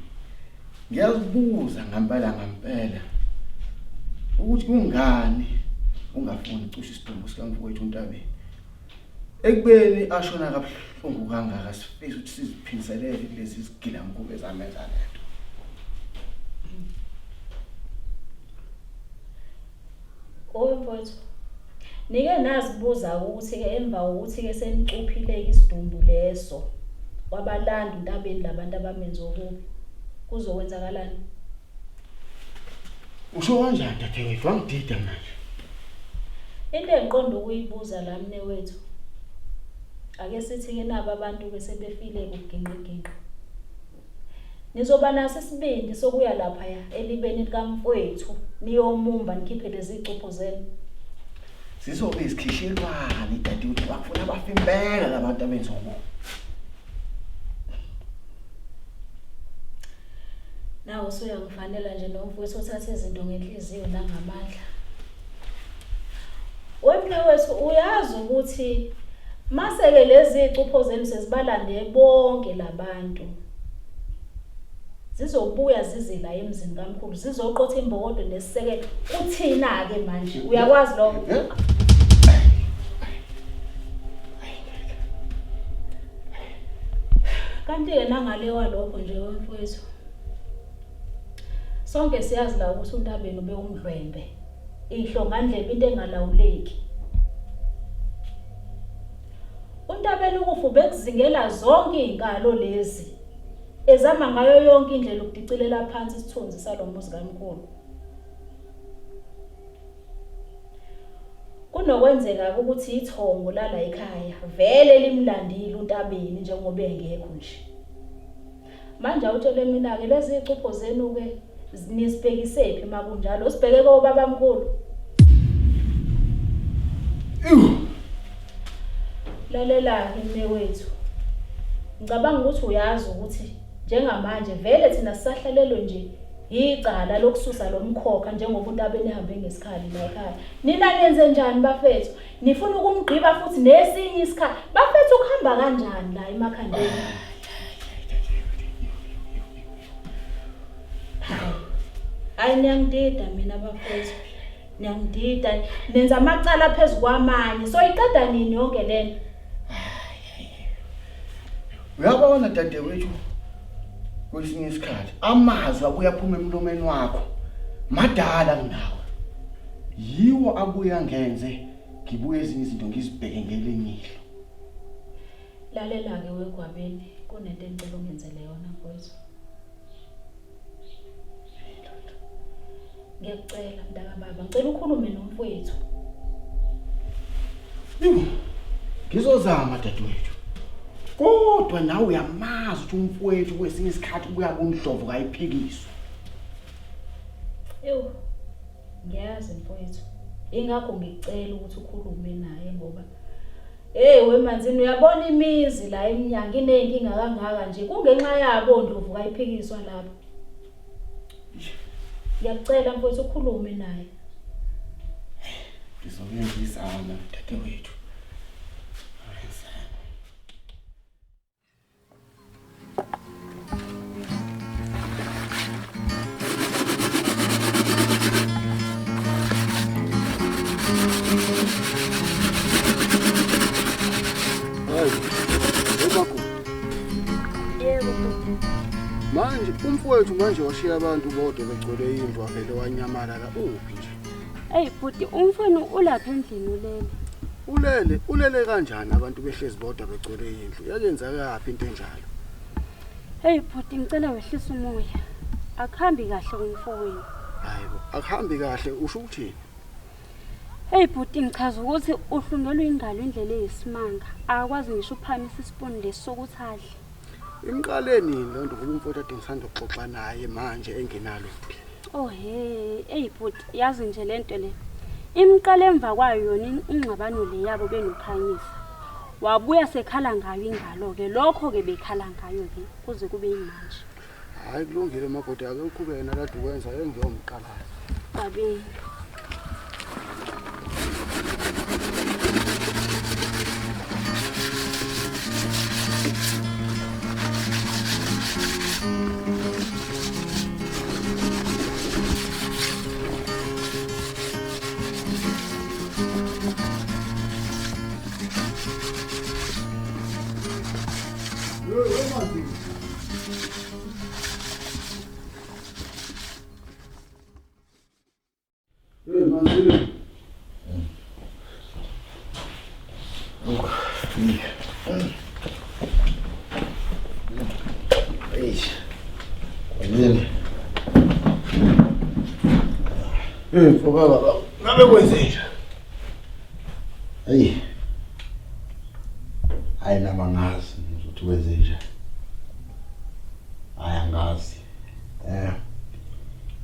Ngiyazibuza ngempela ngempela ukuthi kungani ungafuni ucishe isidumbu sikamfowethu uNtabeni. Ekubeni ashona kabuhlungu kangaka sifisa ukuthi siziphindiselele kulezi zigilamkhuba ezamenza lento. Owe mfowethu. Nike nazibuza ukuthi ke emva kokuthi ke senicuphile isidumbu leso wabalanda uNtabeni labantu abamenza okubi. Kuzokwenzakalani? Usho kanjani dadewethu wangidida manje? Into engiqonda ukuyibuza la mne wethu. Ake sithi ke naba abantu ke sebefile kuginqiginqi. Nizoba naso isibindi sokuya lapha ya elibeni likamfowethu niyomumba nikhiphe lezi zicupho zenu. Sizobe isikhishelwane dadewethu bakufuna bafe impela labantu abenza okubi. Nawe usuyangifanela nje nomfowethu othatha izinto ngenhliziyo nangamandla. Wemne wethu uyazi ukuthi mase-ke lezi zicupho zenu sezibalande bonke labantu. Zizobuya zize la emzini kamkhulu zizoqotha imbokodo nesisekelo kuthina-ke manje uyakwazi lokho? Kanti-ke nangale kwalokho nje wemfowethu. Sonke siyazi la ukuthi uNtabeni ube umdlwembe. Ihlongandlebe into engalawuleki. UNtabeni ukufa ubekuzingela zonke izinkalo lezi. Ezama ngayo yonke indlela ukudicilela phansi isithunzi salomuzi kamkhulu. Kunokwenzeka ukuthi ithongo lala ekhaya vele limlandile uNtabeni njengoba engekho nje. Manje awutshele mina ke lezi zicupho zenu ke nisibhekisephi makunjalo sibheke kobabamkhulu. Lalela ke mnewethu. Ngicabanga ukuthi uyazi ukuthi njengamanje vele thina sisahlalelwe nje icala lokususa lomkhokha njengoba uNtabeni ehambe ngesikhali la ekhaya. Nina nenze njani bafethu? Nifuna ukumgqiba futhi nesinye isikhali. Bafethu kuhamba kanjani la emakhandeni? Hayi niyangidida mina bafethu. Niyangidida. Nenza amacala phezu kwamanye. So iqeda nini yonke lento? Uyabona dadewethu kwesinye isikhathi amazwi abuya aphuma emlomeni wakho madala kunawe. Yiwo abuya ngenze ngibuye ezinye izinto ngizibheke ngelinye ihlo. Lalela ke wegwabeni kunento engicela ungenzele yona mfowethu. Ngiyakucela mntakababa, ngicela ukhulume nomfowethu. Ngizozama dadewethu. Kodwa nawe uyamazi ukuthi umfowethu kwesinye isikhathi ubuya kumhlovo kayiphikiswa. Ewu, ngiyazi mfowethu. Ingakho ngikucela ukuthi ukhulume naye ngoba hey wemanzini uyabona imizi la eminyango inenkinga kangaka nje kungenxa yabo Ndlovu kayiphikiswa lapha. Ngiyakucela mfowethu ukhulume naye. Ngizokwenza izama dadewethu. Yebo bhuti. Manje umfowethu manje washiya abantu bodwa begcwele indlu wavele wanyamalala uphi nje? Eyi bhuti umfowenu ulapha endlini ulele. Ulele, ulele kanjani abantu behlezi bodwa begcwele indlu? Yakenzakaphi into enjalo? Hey bhuti ngicela wehlise umoya. Akuhambi kahle kumfowenu. Hayibo, akuhambi kahle usho ukuthini? Hey bhuti ngichaza ukuthi uhlungelwe ingalo indlela eyisimanga. Akakwazi ngisho ukuphakamisa isipuni lesi sokuthi adle. Imqale nini loo nto ngoba umfowethu ade ngisanda kuxoxa naye manje engenalutho. Oh he, hey bhuti yazi nje lento le. Imqale emva kwayo yona ingxabano le yabo benokhanyisa. Wabuya sekhala ngayo ingalo ke lokho ke bekhala ngayo ke kuze kube yimanje. Hayi kulungile makoti ake uqhubeke nalade ukwenza engiyomqalayo. Babi. Hey Manzini. Eish. Yini? Hey mfoka baba, ngabe kwenzenjani? Hey. Hayi nama ngazi ukuthi wenze njani. Hayi angazi.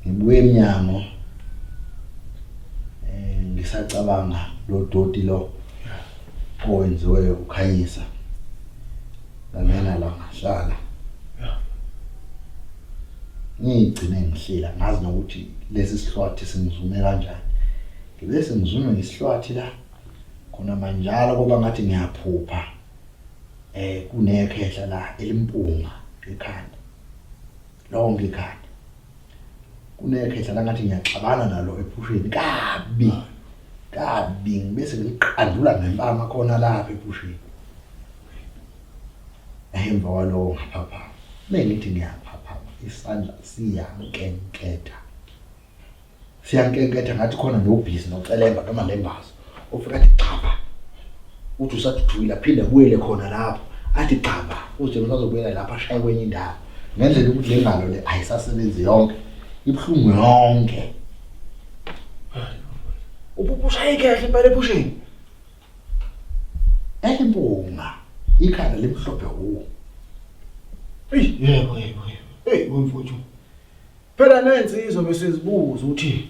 Ngibuye eminyango. Ngisacabanga lo doti lo owenziwe ukhanyisa. Ngangena la ngahlala. Ngigcine ngihlela ngazi nokuthi lesi sihlwathi singizume kanjani. Ngibe sengizunywe ngisihlwathi la khona manjalo kuba ngathi ngiyaphupha. Kunekhehla la elimpunga ekhanda. Lonke ikhanda. Kunekhehla la ngathi ngiyaxabana nalo ephusheni kabi. Kabi ngibese ngiliqandula ngempama khona lapha ephusheni. Emva kwaloko ngaphaphama. Mengithi ngiyaphaphama isandla siyankenketha. Siyankenketha ngathi khona nobhizi nocelemba noma nembazo. Ufika athi xhapha. Uthi usathuthukile aphinde abuyele khona lapho. Athi xhapha. Uthi usazobuyela lapha ashaye kwenye indawo. Ngendlela ukuthi le ngalo le ayisasebenzi yonke. Ibuhlungu yonke. Uphupha ikhehle impela ephusheni. Elimpunga ikhanda limhlophe wu. Hey yebo yebo yebo. Hey wemfowethu. Phela nensizwa bese zibuza ukuthi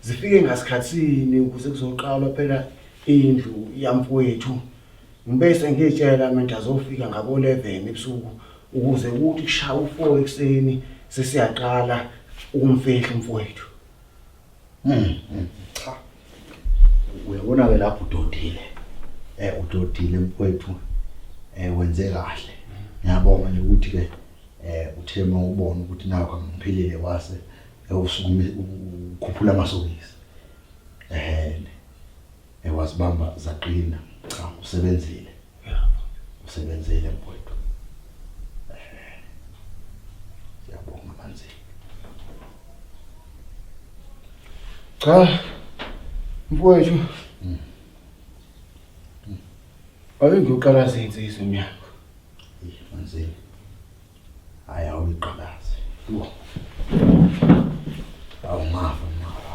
zifike ngasikhatsini ukuze kuzoqalwa phela indlu yamfowethu. Ngibese ngitshela mina azofika ngabo 11 ebusuku ukuze kuthi kushaya u4 ekseni sesiyaqala ukumfihla umfowethu. Cha. Uyabona ke lapho udodile. Udodile mfowethu. Wenze kahle. Ngiyabonga nje ukuthi ke uthe mawubona ukuthi nakho angiphilile wase usukume ukhuphula amasokisi. Wazibamba zaqina. Cha usebenzile. Usebenzile mfowethu. Siyabonga Manzini. Cha mfowethu. Ake ngiyoqala izinsizwa emnyango. Manzini. Hayi awuyiqalaze. Yho. Awungafa ngafa.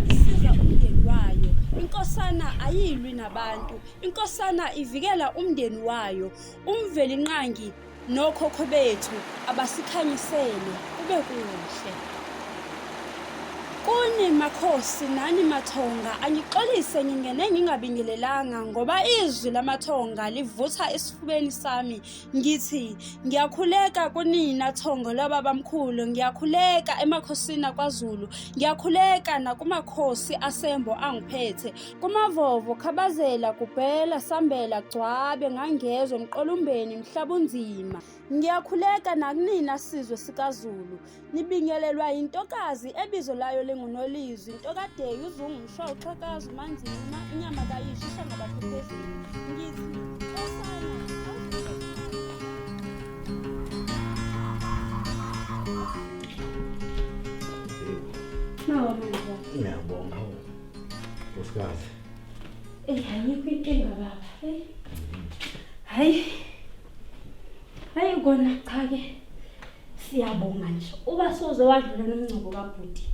Isiza umndeni wayo. Inkosana ayilwi nabantu. Inkosana ivikela umndeni wayo. Umvelinqangi nokhokho bethu abasikhanyisele kube kuhle. Kuni makhosi nani mathonga angixolise ngingene ngingabingelelanga ngoba izwi lamathonga livutha esifubeni sami. Ngithi ngiyakhuleka kunina thongo lwababamkhulu, ngiyakhuleka emakhosini akwaZulu, ngiyakhuleka nakumakhosi asembo angiphethe, kumavovo Khabazela, Gubhela, Sambela, Gcwabe, Ngangezwe, Mqolumbeni, Mhlabunzima. Ngiyakhuleka nakunina sizwe sikaZulu. Nibingelelwa yintokazi ebizo layo linguNolizwi, Ntokadeyi, uZungu, Msho, Uxhakazi, uManzini, inyama kayisho isha ngabaphephezeli. Ngithi nkosana baba. Ngiyabonga nkosikazi. Eyi ayikho inkinga baba. Hey. Hayi. Hayi kona cha ke. Siyabonga nje. Uba soze wadlula nomngcwabo kaBhuti.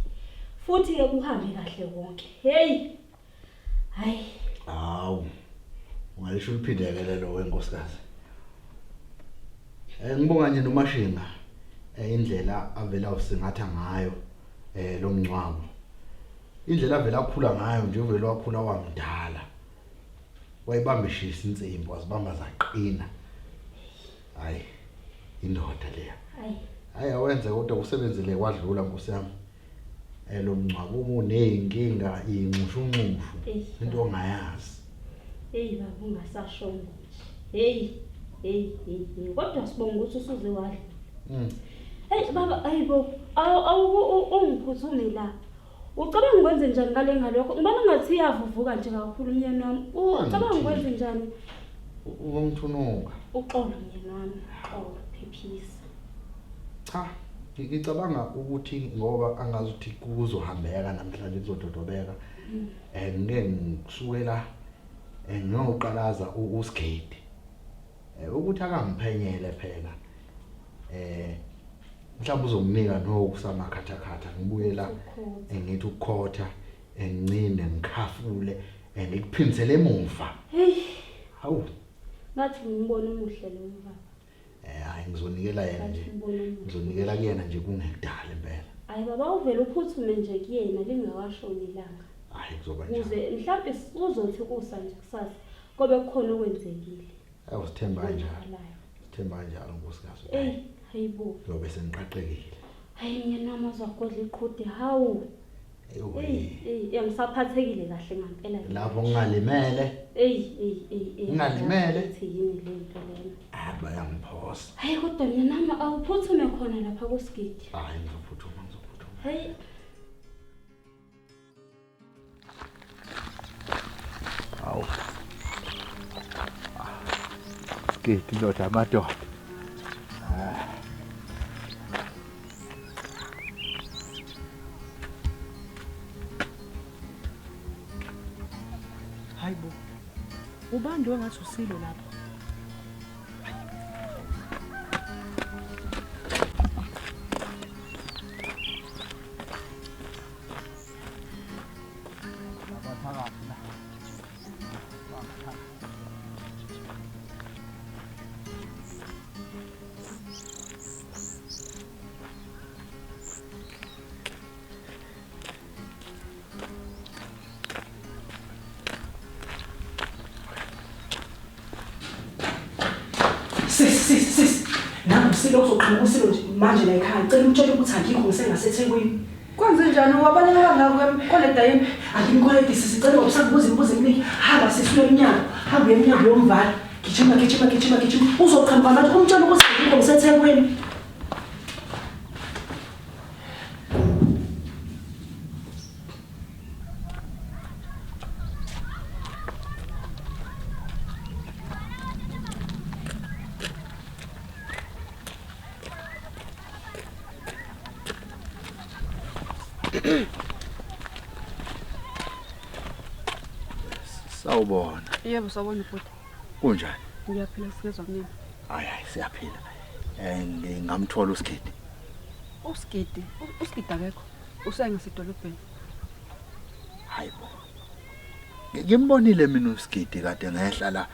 Futhi ke kuhambe kahle konke. Hey. Hayi. Hawu. Ungalisho uliphindeke lelo wenkosikazi. Ngibonga nje noMashinga indlela avela usingatha ngayo lo mngcwabo. Indlela avela akhula ngayo nje uvela wakhula wamdala. Wayibamba ishisa insimbi wazibamba zaqina. Hayi indoda leya. Hayi. Hayi awenze kodwa usebenzile kwadlula nkosi yami. Lo mngcwabo uneyinkinga inxushunxushu into ongayazi. Hey baba ungasashongo nje. Hey hey hey kodwa sibonga ukuthi usuze wadlula. Hey baba ayibo awungiphuthume la. Ucabanga ukwenze njani ngale ngalokho? Ngibona ngathi iyavuvuka nje kakhulu umyeni wami. Ucabanga ukwenze njani? Uzongithunuka. Uxolo myeni wami, uxolo, phephisa. Cha, ngicabanga ukuthi ngoba angazi ukuthi kuzohambeka namhlanje kuzododobeka. Ngeke ngisukela ngiyoqalaza uSigidi. Ukuthi akangiphenyele phela. Mhlawumbe uzonginika nokusamakhathakhatha ngibuyela ngithi ukukhotha ngincinde ngikhafule ngikuphindisele emuva. Hey. Hawu. Ngathi ngibona umuhle lo baba. Hayi ngizonikela yena nje. Ngizonikela kuyena nje kungekudala impela. Hayi baba uvela uphuthume nje kuyena lingakashoni ilanga. Hayi kuzoba njalo. Uze mhlawumbe uzothi kusa nje kusasa kobe kukhona okwenzekile. Awu sithemba kanjalo. Sithemba kanjalo nkosikazi. Hey, hayibo. Ngiyobe sengiqaqekile. Hayi myeni wami uzogodla iqhude hawu. Hey, ngisaphathekile kahle ngempela. Lapho ngingalimele. Hey, hey, hey. Ngingalimele. Uthi yini le nto lena? Ah bayangiphosa. Hayi kodwa myeni wami awuphuthume khona lapha kuSigidi. Hayi ngizophuthuma, ngizophuthuma. Hayi. Hawu. Sigidi indoda amadoda. Hayibo. Ubani lo ngathi usilo lapha? Sis, nami usilo uzoqhamuka usilo nje manje la ekhaya. Ngicela umtshele ukuthi angikho ngisengaseThekwini. Kwenze njani wabaleka kangaka kwemkweleta yini? Angimkweleti sisi, cela ngokusakubuza imibuzo eminingi. Hamba sisi uye emnyango, hamba uye emnyango uyomvala. Gijima gijima gijima gijima. Uzoqhamuka manje umtshele ukuthi angikho ngiseThekwini. Sawubona. Yebo sawubona bhuti. Kunjani? Ngiyaphila sikezwa kunini. Hayi hayi siyaphila. Ngingamthola uSigidi. uSigidi, uSigidi akekho. Usengasedolobheni. Hayibo. Ngimbonile mina uSigidi kade ngehla la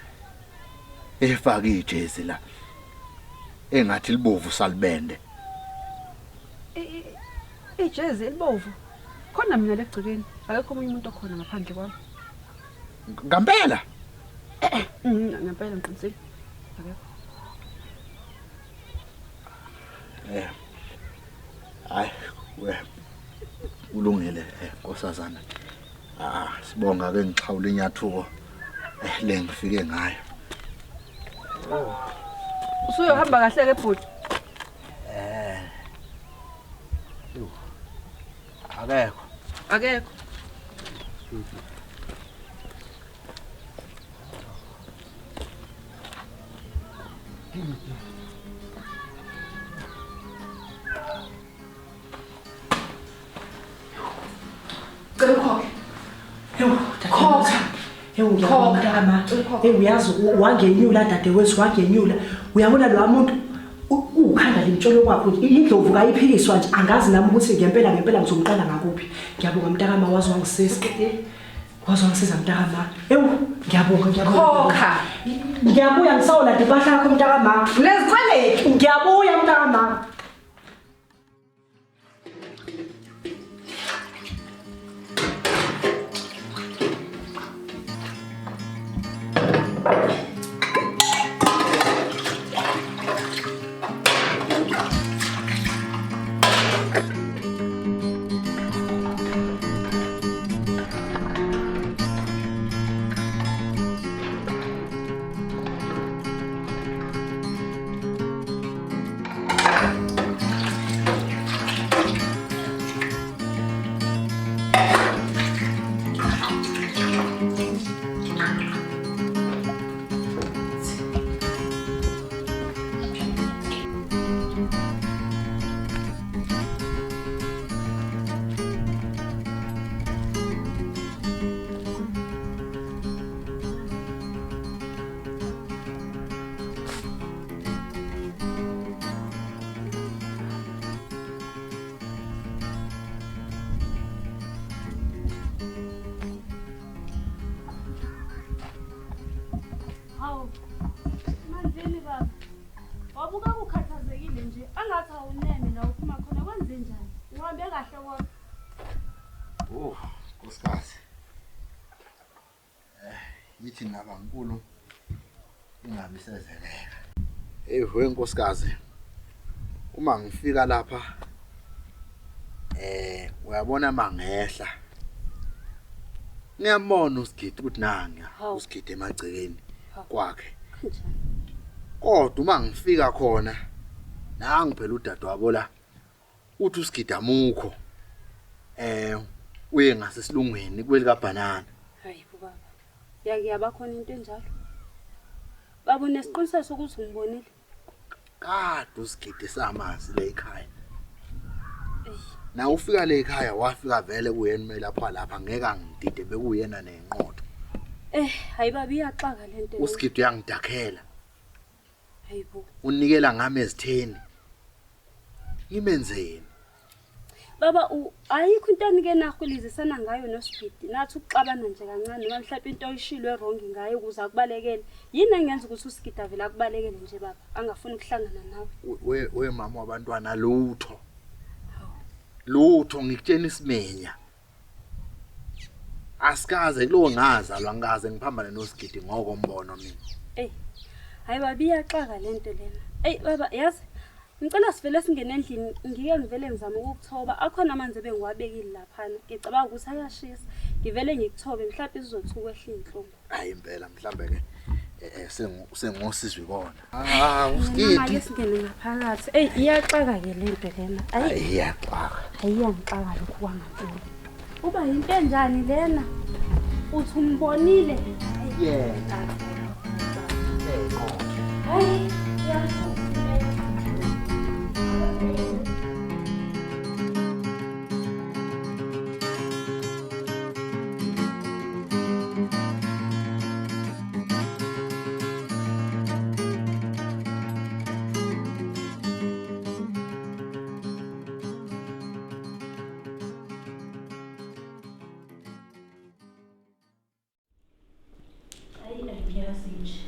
efaka ijezi la. Engathi libovu salibende. Ijezi elibovu. Khona mina legcikeni. Akekho omunye umuntu okhona ngaphandle kwami. Ngempela? Ngempela ngiqinisile. Akekho. Hayi, we ulungile nkosazana. Sibonga ke ngixhawula inyathuko le ngifike ngayo. Usuyohamba kahle ke bhuti. Akekho. Akekho. Khokha. Ewu ngiyabonga. Ewu uyazi wangenyula dadewethu wangenyula. Uyabona lo muntu ukhanda limtsholo kwakho indlovu kayiphikiswa nje angazi nami ukuthi ngempela ngempela ngizomqala ngakuphi. Ngiyabonga mntakama wazi wangisiza. Wazi wangisiza mntakama. Ewu ngiyabonga ngiyabonga. Khokha. Ngiyabuya ngisawolanda impahla yakho mntakama. Lezikweleti. Ngiyabuya mntakama. Hawu. Manzini baba. Wabuka ukhathazekile nje angathi awuneme la uphuma khona kwenze njani? Uhambe kahle kodwa. Oh, nkosikazi. Yithi ngaba nkulu ingabi sezeleka. Hey, we nkosikazi. Uma ngifika lapha uyabona mangehla. Ngiyambona uSigidi ukuthi nanga uSigidi emagcekeni kwakhe. Kodwa uma ngifika khona nangu phela udadewabo la uthi uSigidi amukho. Uye ngasesilungweni kweli kaBhanana. Hayi baba. Yake yabakhona into enjalo. Baba unesiqiniseko sokuthi ungibonile. Kade uSigidi samazi le ekhaya. Na ufika le ekhaya wafika vele kuyena umelapha lapha ngeke angidide bekuyena nenqotho. Hayi baba iyaxaka lento. uSigidi uyangidakhela. Hayibo. Unikela ngami ezitheni. Ngimenzeni? Baba ayikho into enike nahulizisana ngayo noSigidi. Nathi ukuxabana nje kancane noma mhlawumbe into oyishilwe wrong ngayo ukuze akubalekele. Yini engenza ukuthi uSigidi avele akubalekele nje baba angafuni ukuhlangana nawe? We mama wabantwana lutho. Lutho ngikutshena isimenya. Asikaze kulo ngazalwa ngikaze ngiphambane noSigidi ngokombono mina. Hayi baba iyaxaka lento lena. Baba yazi ngicela sivele singene endlini ngike ngivele ngizame ukukuthoba. Akhona amanzi ebengiwabekile laphana. Ngicabanga ukuthi ayashisa. Ngivele ngikuthobe mhlawumbe izothuka ehla inhlungu. Hayi impela mhlambe ke sengosizwe kona. uSigidi singene ngaphakathi. Iyaxaka ke lento lena. Hayi iyaxaka. Hayi iyangixaka lokhu kwangampela. Uba into enjani lena? Uthi umbonile? Yena. Hayi iyaxaka. Hayi angiyazi nje.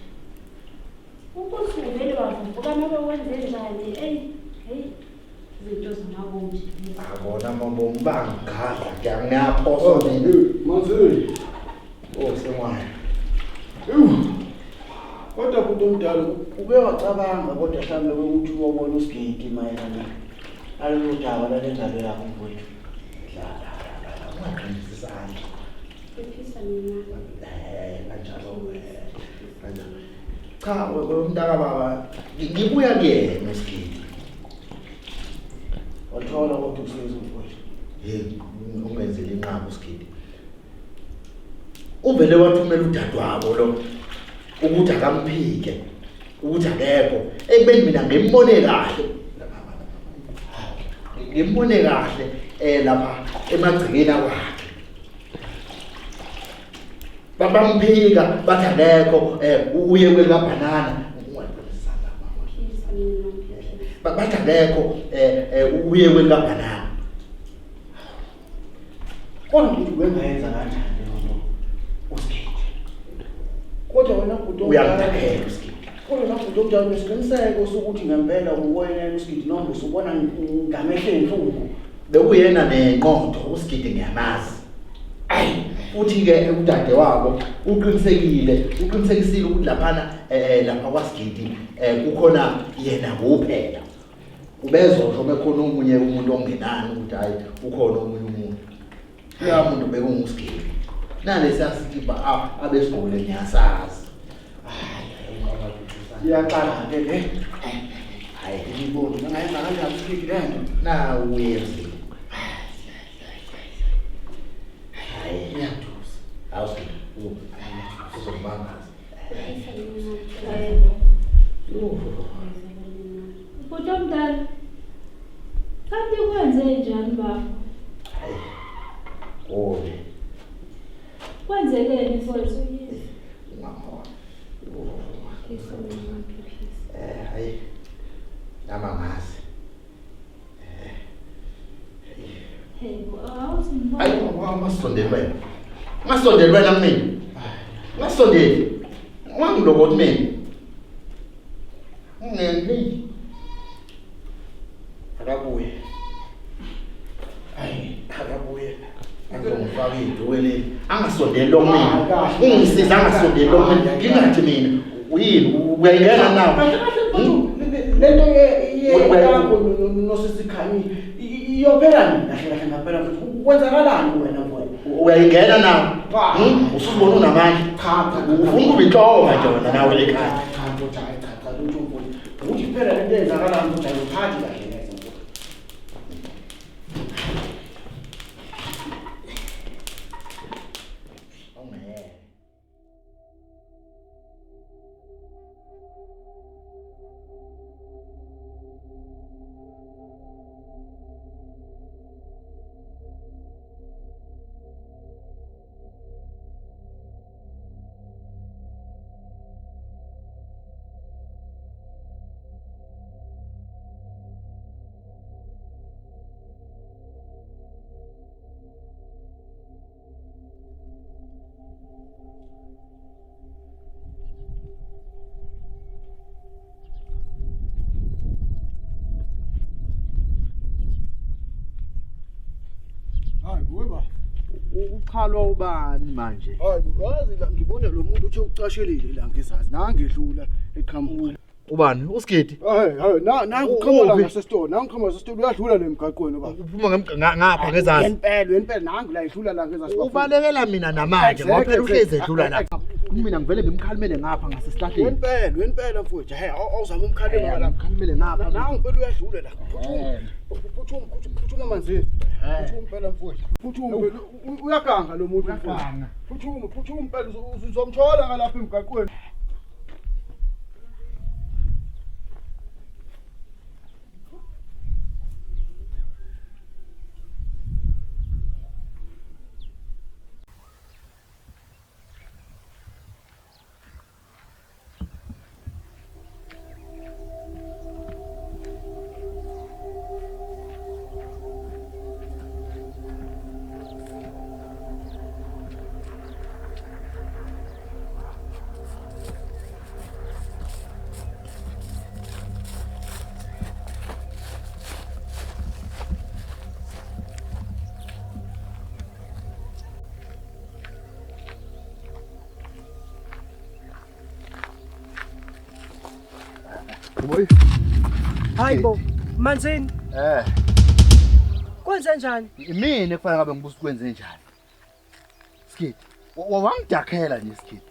Ukuthi uvele wavuvuka noma wenze njani? Hey izinto zamabombi. Akona mabombi bangigadla ngiyaphosa mina. Manzini. Oh semwana. Kodwa bhuti omdala uke wacabanga kodwa mhlawumbe ukuthi uyobona uSigidi mayelana nalolu daba lalenzalo yakho mfowethu. Ungaqinisi isandla. Phephisa mina. Kanjalo kanjalo. Cha mntaka baba ngibuya kuyena uSigidi. Wathola kodwa usizo mfowethu. Hey ungenzele inqaba uSigidi. Uvele wathumela udadewabo lo ukuthi akamphike ukuthi akekho ekubeni mina ngimbone kahle. Ngimbone kahle lapha emagcekeni akwakhe. Bamphika bathi akekho uye kwelabhanana. Bathi akekho uye kwelabhanana. Kodwa ukuthi wengayenza kanjani leyo nto uSigidi? Kodwa wena bhuti Uyangidakela uSigidi. Kodwa wena bhuti omdala unesiqiniseko sokuthi ngempela uwena uSigidi noma usubona ngamehlo enhlungu. Bekuyena nenqondo uSigidi ngiyamazi. Ayi futhi ke udade wabo uqinisekile uqinisekisile ukuthi laphana lapha kwaSigidi kukhona yena kuphela. Ubezosho bekhona omunye umuntu ongenani ukuthi hayi ukhona omunye umuntu. Loya muntu bekunguSigidi. Nalesiya sikipa abesigqokile ngiyasazi. Iyaxaka ke le. Hayi ngibona ngayenza kanjani uSigidi le nto? Nawu uyenzile. Hayi iyathusa. Hawu Sigidi uzokumangaza. Bhuti omdala, kanti kwenze njani bafo? Hayi. Kubi. Kwenzekeni mfowethu? Hayi. Nama ngazi. Hey, awuthi ngibone. Hayi, ungasondeli wena. Ungasondeli wena kumina. Ungasondeli. Ungangilokothi mina. Ungeni. Akabuye. Hayi, akabuye. Angizongifaka iduku leli. Angasondeli lo mina. Ungisiza angasondeli lo mina. Ngingathi mina uyini uyayingena nawe. Lento yakho nosisikhanye iyophela nini kahle kahle ngempela futhi kwenzakalani wena mfowethu? Uyayingena nawe. Usuzibona unamandla. Cha cha. Ufuna ukuba inhloko manje wena nawe ekhaya. Cha ndoda, hayi cha cha lutho mfowethu. Ukuthi phela lento eyenzakalayo mfowethu ayiphathi kahle neze mfowethu. Ongeke. Hayi kuwe ba. Uqhalwa ubani manje? Hayi wazi la ngibona lo muntu uthe ucashelile la ngezazi nangedlula eqhamuka. Ubani? uSigidi. Hayi hayi na nangu qhamuka la ngasesitolo, nangu qhamuka ngasesitolo uyadlula le emgaqweni baba. Uphuma ngapha ngezazi. Impela, impela nangu la idlula la ngezazi. Ubalekela mina namanje ngoba phela uhlezi edlula lapha. Mina ngivele ngimkhalimele ngapha ngasesihlahleni. Impela, impela mfowethu. Hey, awuzama umkhalima la. Ngimkhalimele ngapha. Nangu impela uyadlula la. Phuthuma, phuthuma, phuthuma manzini. Phuthuma impela mfowethu. Phuthuma impela uyaganga lo muntu mfowethu. Phuthuma, phuthuma impela uzomthola ngalapha emgaqweni. Hayibo, Manzini. Kwenze njani? Imina ekufanele ngabe ngibuza kwenze njani. Sigidi, wangidakhela nje Sigidi.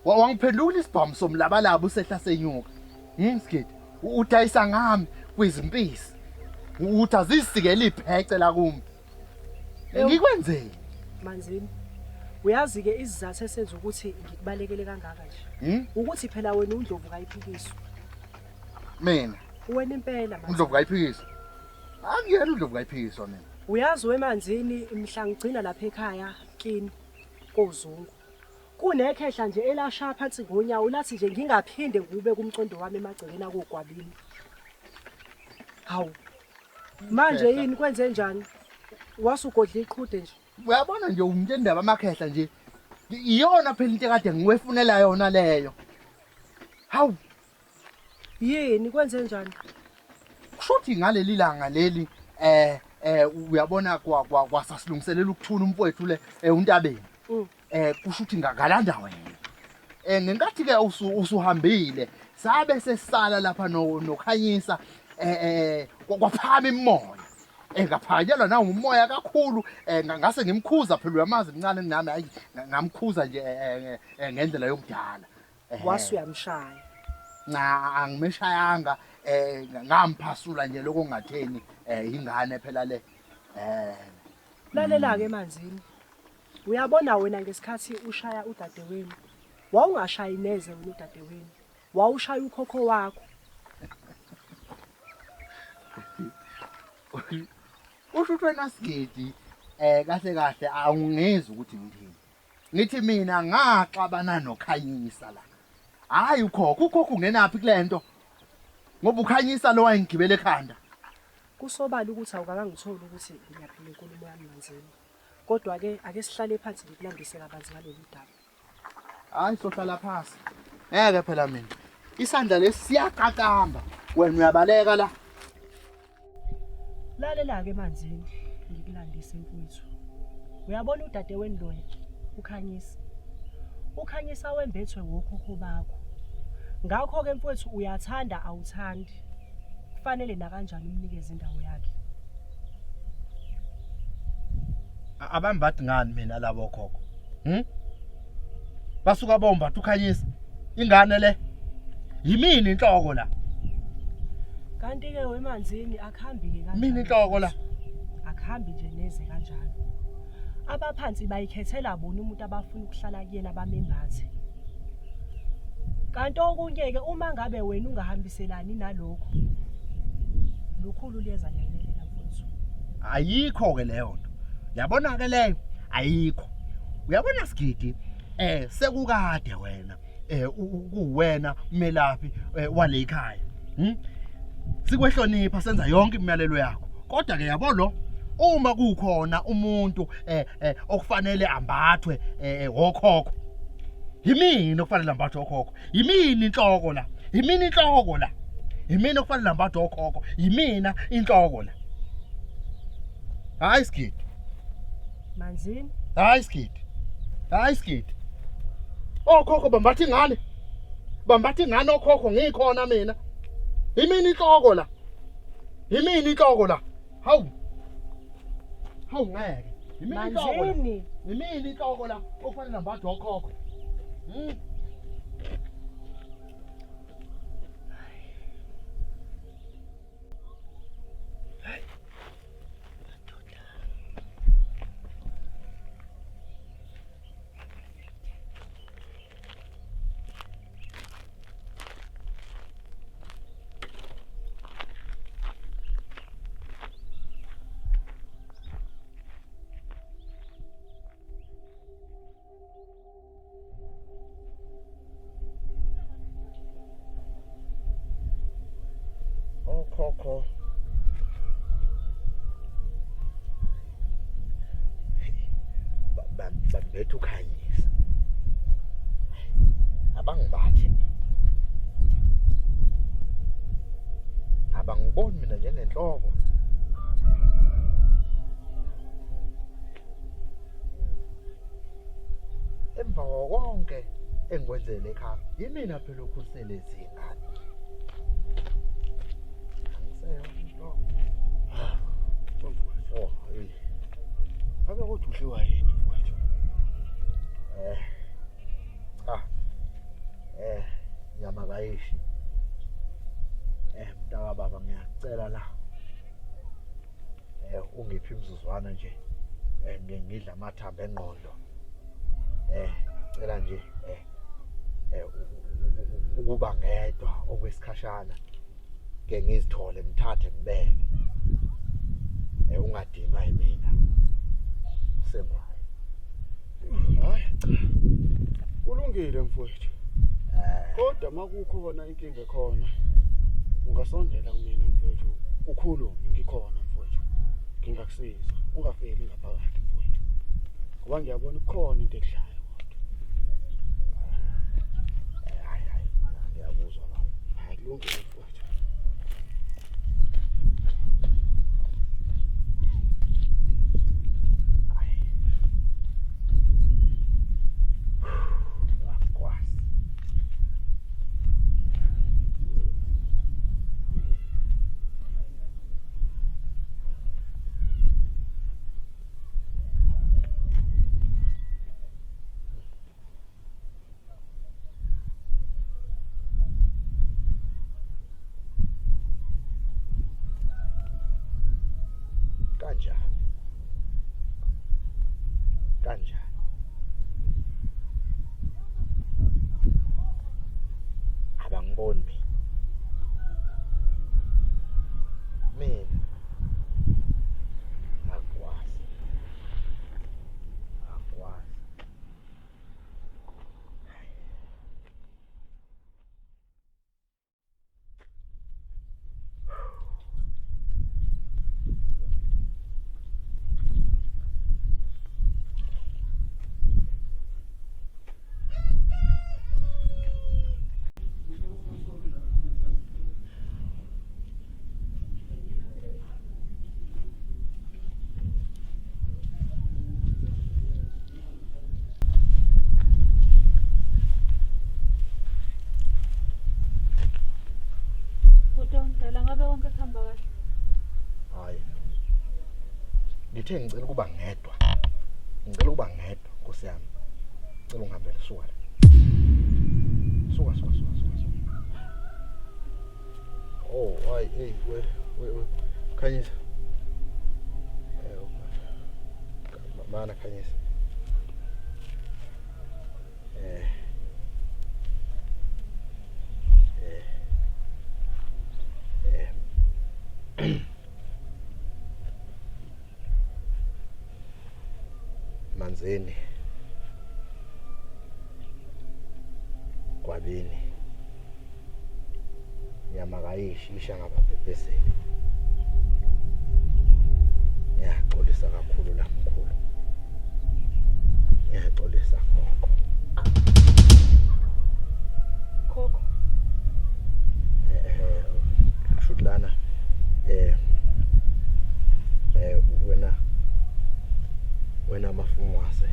Wangiphendula isibhamu somlabalaba usehla senyuka. Sigidi, udayisa ngami kwizimpisi. Uthi azisikele iphece la kumi. Ngikwenzeni? Manzini. Uyazi ke isizathu esenza ukuthi ngikubalekele kangaka nje. Ukuthi phela wena uNdlovu kayiphikiswa. Mina. Wena impela Manzini. uNdlovu kayiphikiswa. Akuyena uNdlovu kayiphikiswa mina. Uyazi wemanzini mhla ngigcina lapha ekhaya kini koZungu. Kunekhehla nje elashaya phansi ngonyawo lathi nje ngingaphinde ngiwubeke umcondo wami emagcekeni akogwabini. Hawu. Manje yini kwenze njani? Wasugodla iqhude nje. Uyabona nje umuntu endaba amakhehla nje. Iyona phela into ekade ngiwefunela yona leyo. Hawu. Yini kwenze njani? Kushuthi ngaleli langa leli uyabona kwa kwasasilungiselela ukuthuna umfowethu le untabeni. Kushuthi ngakalanda wena. Ngenkathi ke usuhambile sabe sesala lapha noKhanyisa kwaphakama imimoya. Ngaphakanyelwa nawo umoya kakhulu ngase ngimkhuza phela uyamazi mncane kunami hayi ngamkhuza nje ngendlela yokudala. Wase uyamshaya. Cha angimeshayanga ngamphasula nje lokho ngatheni ingane phela le. Lalela ke emanzini. Uyabona wena ngesikhathi ushaya udadewenu wawungashayi neze wena udadewenu wawushaya ukhokho wakho. Usho ukuthi wena Sigidi kahle kahle awungizwa ukuthi ngithini. Ngithi mina ngaxabana noKhanyisa la. Hayi ukhokho, ukhokho ungenaphi kulento? Ngoba uKhanyisa lo wayengigibele ekhanda. Kusobala ukuthi awukakangitholi ukuthi ngiyaphi nenkulumo yami Manzini. Kodwa ke ake sihlale phansi ngikulandise kabanzi ngalolu daba. Hayi sohlala phansi. Ngeke phela mina. Isandla lesi siyaqaqamba. Wena uyabaleka la. Lalela ke Manzini ngikulandise mfowethu. Uyabona udadewenu loya uKhanyisa. uKhanyisa wembethwe wokhokho bakho. Ngakho ke mfowethu uyathanda awuthandi. Kufanele nakanjani umnikeze indawo yakhe. Abambathi ngani mina labo khokho? Basuka bombatha uKhanyisa. Ingane le. Yimini inhloko la. Kanti ke wemanzini akuhambi ke kanjalo. Mina inhloko la. Akuhambi nje neze kanjalo. Abaphansi bayikhethela bona umuntu abafuna ukuhlala kuyena bamembathe. Kanti okunye ke uma ngabe wena ungahambiselani nalokho lukhulu liyeza liyakumelela mfowethu. Ayikho ke leyo nto. Yabona ke leyo ayikho. Uyabona Sigidi sekukade wena kuwena umelaphi wale ekhaya. Sikwehlonipha senza yonke imiyalelo yakho. Kodwa ke yabo lo uma kukhona umuntu okufanele ambathwe wokhokho. Yimini okufanele ambathwe okhokho. Yimini inhloko la. Yimini inhloko la. Yimina okufanele ambathwe okhokho. Yimina inhloko la. Hayi Sigidi. Manzini. Hayi Sigidi. Hayi Sigidi. Okhokho bambatha ingane. Bambatha ingane okhokho ngikhona mina. Yimini inhloko la. Yimini inhloko la. Hawu. Hawu ngeke. Yimini inhloko la. Manzini. Yimini inhloko la okufanele ambathwe okhokho. Okhokho bambetha uKhanyisa. Abangibathi mina. Abangiboni mina njengenhloko. Emva konke engikwenzele ekhaya, yimina phela okhulisele izingane. Angiseyona inhloko. Oh, hey. Ngabe kodwa udliwa yini mfowethu? Cha. Nyama kayishi. Mntaka baba ngiyacela la. Ungiphi imizuzwana nje. Ngike ngidla amathambo engqondo. Cela nje ukuba ngedwa okwesikhashana. Ke ngizithole ngithathe ngibeke. Ungadinwa yimina. Sengwayo. Hayi cha. Kulungile mfowethu. Kodwa makukhona inkinga ekhona ungasondela kumina mfowethu ukhulume ngikhona mfowethu. Ngingakusiza ungafeli ngaphakathi mfowethu. Ngoba ngiyabona kukhona into ekudlayo kodwa. Hayi hayi ngiyakuzwa baba. Hayi kulungile mfowethu. Akwazi. Kanjani? Kanjani? Abangiboni mina. Mina akwazi. Akwazi. Bhuti omdala ngabe konke kuhamba kahle? Hayi. Ngithe ngicela ukuba ngedwa. Ngicela ukuba ngedwa Nkosi yami. Ngicela ungihambele suka la. Suka suka suka suka. suka. Oh, hayi hey we we we. Khanyisa. Eh, mana Khanyisa. Eh. Eh. Eh. Manzini Gwabini nyama kayishi isha ngababhebhezeli ngiyaxolisa kakhulu la mkhulu ngiyaxolisa khokho Khokho. eh kushuthi lana eh eh wena wena mafungwase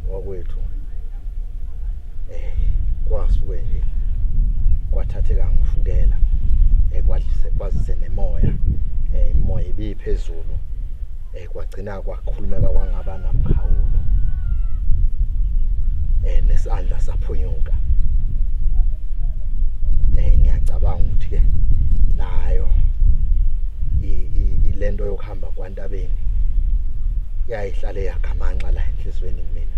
wakwethu eh kwasuke nje kwathatheka ngoshukela eh kwadlise kwazise nemoya eh imoya ibiphezulu eh kwagcina kwakhulumeka kwangaba namkhawulo eh nesandla saphunyuka eh ngiyacabanga ukuthi ke nayo ilento yokuhamba kwantabeni yayihlale yagamanxa la enhlizweni mina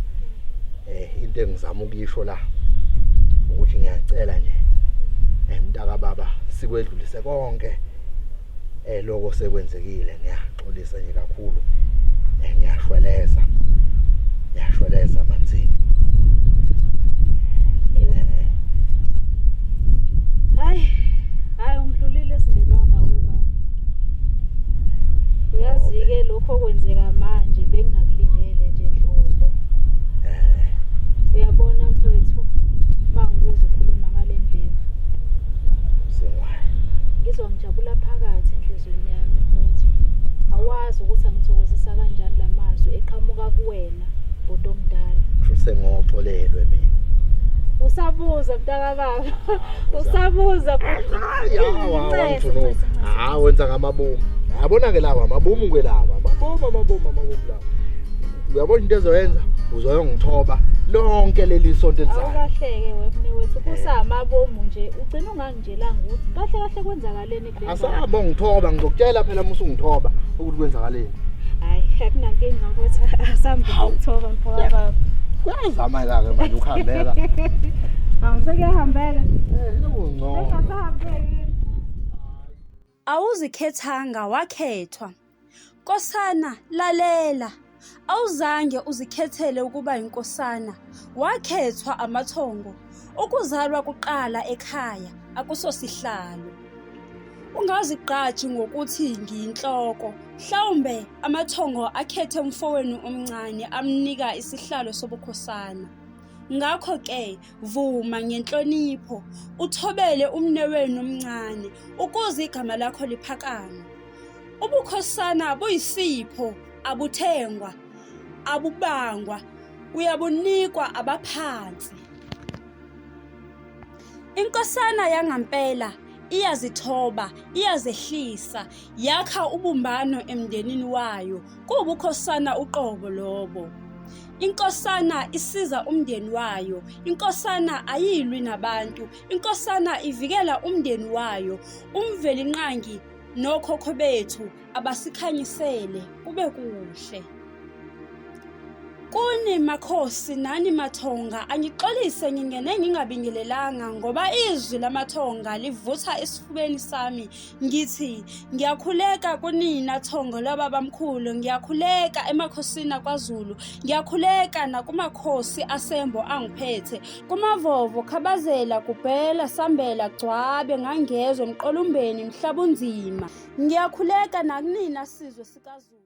eh into engizama ukuyisho la ukuthi ngiyacela nje eh mntaka baba sikwedlulise konke eh lokho sekwenzekile ngiyaxolisa nje kakhulu eh ngiyashweleza ngiyashweleza manzini Hayi, hayi ungihlulile sinelwanga we baba. Uyazi-ke lokho okwenzeka manje bengingakulindele nje nhlobo. Uyabona mfowethu, uma ngikuza ukhuluma ngale ndlela. Ngizwa ngijabula phakathi enhliziyweni yami mfowethu. Awazi ukuthi angithokozisa kanjani la mazwi eqhamuka kuwena bhuti omdala. Kusho sengoxolelwe mina. Usabuza mntakababa. Usabuza bhuti. Hayi hawu wenza ngamabomu. Yabona ke lawa amabomu ke lawa. Amabomu amabomu amabomu lawa. Uyabona into ezoyenza uzoyongithoba lonke leli sonto elizayo. Awukahleke wemne wethu kusamabomu nje ugcina ungangitshelanga ukuthi kahle kahle kwenzakaleni kule ndawo. Asabo ngithoba ngizokutshela phela uma usungithoba ukuthi kwenzakaleni. Hayi akunankinga ukuthi asambe ukuthoba mfowabo. Kuyazama ke manje ukuhambeka. Hawu sekuyahambeka. Eh sekungcono. Sengasahambeki. Awuzikhethanga wakhethwa. Nkosana lalela. Awuzange uzikhethele ukuba inkosana, wakhethwa amathongo. Ukuzalwa kuqala ekhaya akusosihlalo. Ungazigqaji ngokuthi ngiyinhloko. Mhlawumbe amathongo akhethe umfowenu omncane amnika isihlalo sobukhosana. Ngakho-ke vuma ngenhlonipho, uthobele umnewenu omncane ukuze igama lakho liphakame. Ubukhosana buyisipho, abuthengwa, abubangwa, uyabunikwa abaphansi. Inkosana yangampela iyazithoba, iyazehlisa, yakha ubumbano emndenini wayo. Kuwubukhosana uqobo lobo. Inkosana isiza umndeni wayo. Inkosana ayilwi nabantu. Inkosana ivikela umndeni wayo. Umvelinqangi nokhokho bethu abasikhanyisele kube kuhle. Kuni makhosi nani mathonga angixolise ngingene ngingabingelelanga ngoba izwi lamathonga livutha esifubeni sami ngithi ngiyakhuleka kunina thongo lwababamkhulu ngiyakhuleka emakhosini akwaZulu ngiyakhuleka nakumakhosi asembo angiphethe kumavovo khabazela gubhela sambela gcwabe ngangezwe mqolumbeni mhlabunzima ngiyakhuleka nakunina sizwe sikaZulu.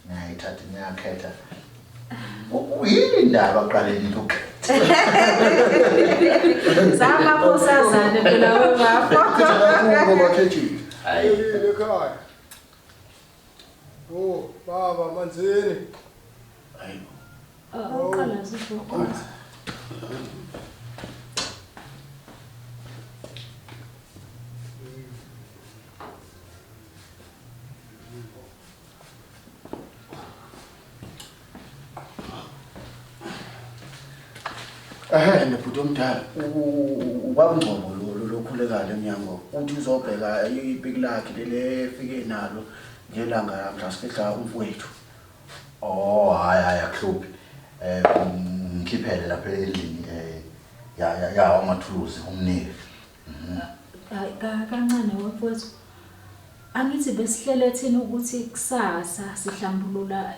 Ngiyayithatha ngiyakhetha. Uyini indaba aqale nini ukhetha? Zamakhosazane phela webafo. Kubo bakhethile. Hayi. Ekhaya. Oh, baba Manzini. Awuqala zifo. Ehhe nebhuti omdala ubaba uNgcobo lo lokhulekayo emnyango uthi uzobheka ipiki lakhe leli efike nalo ngelanga mhla sifihla umfowethu. Oh hayi hayi akuhluphi. Eh ngikhiphele lapha endlini eh ya ya ya amathuluzi umnike. Hayi kancane wemfowethu. Angithi besihlele thina ukuthi kusasa sihlambulula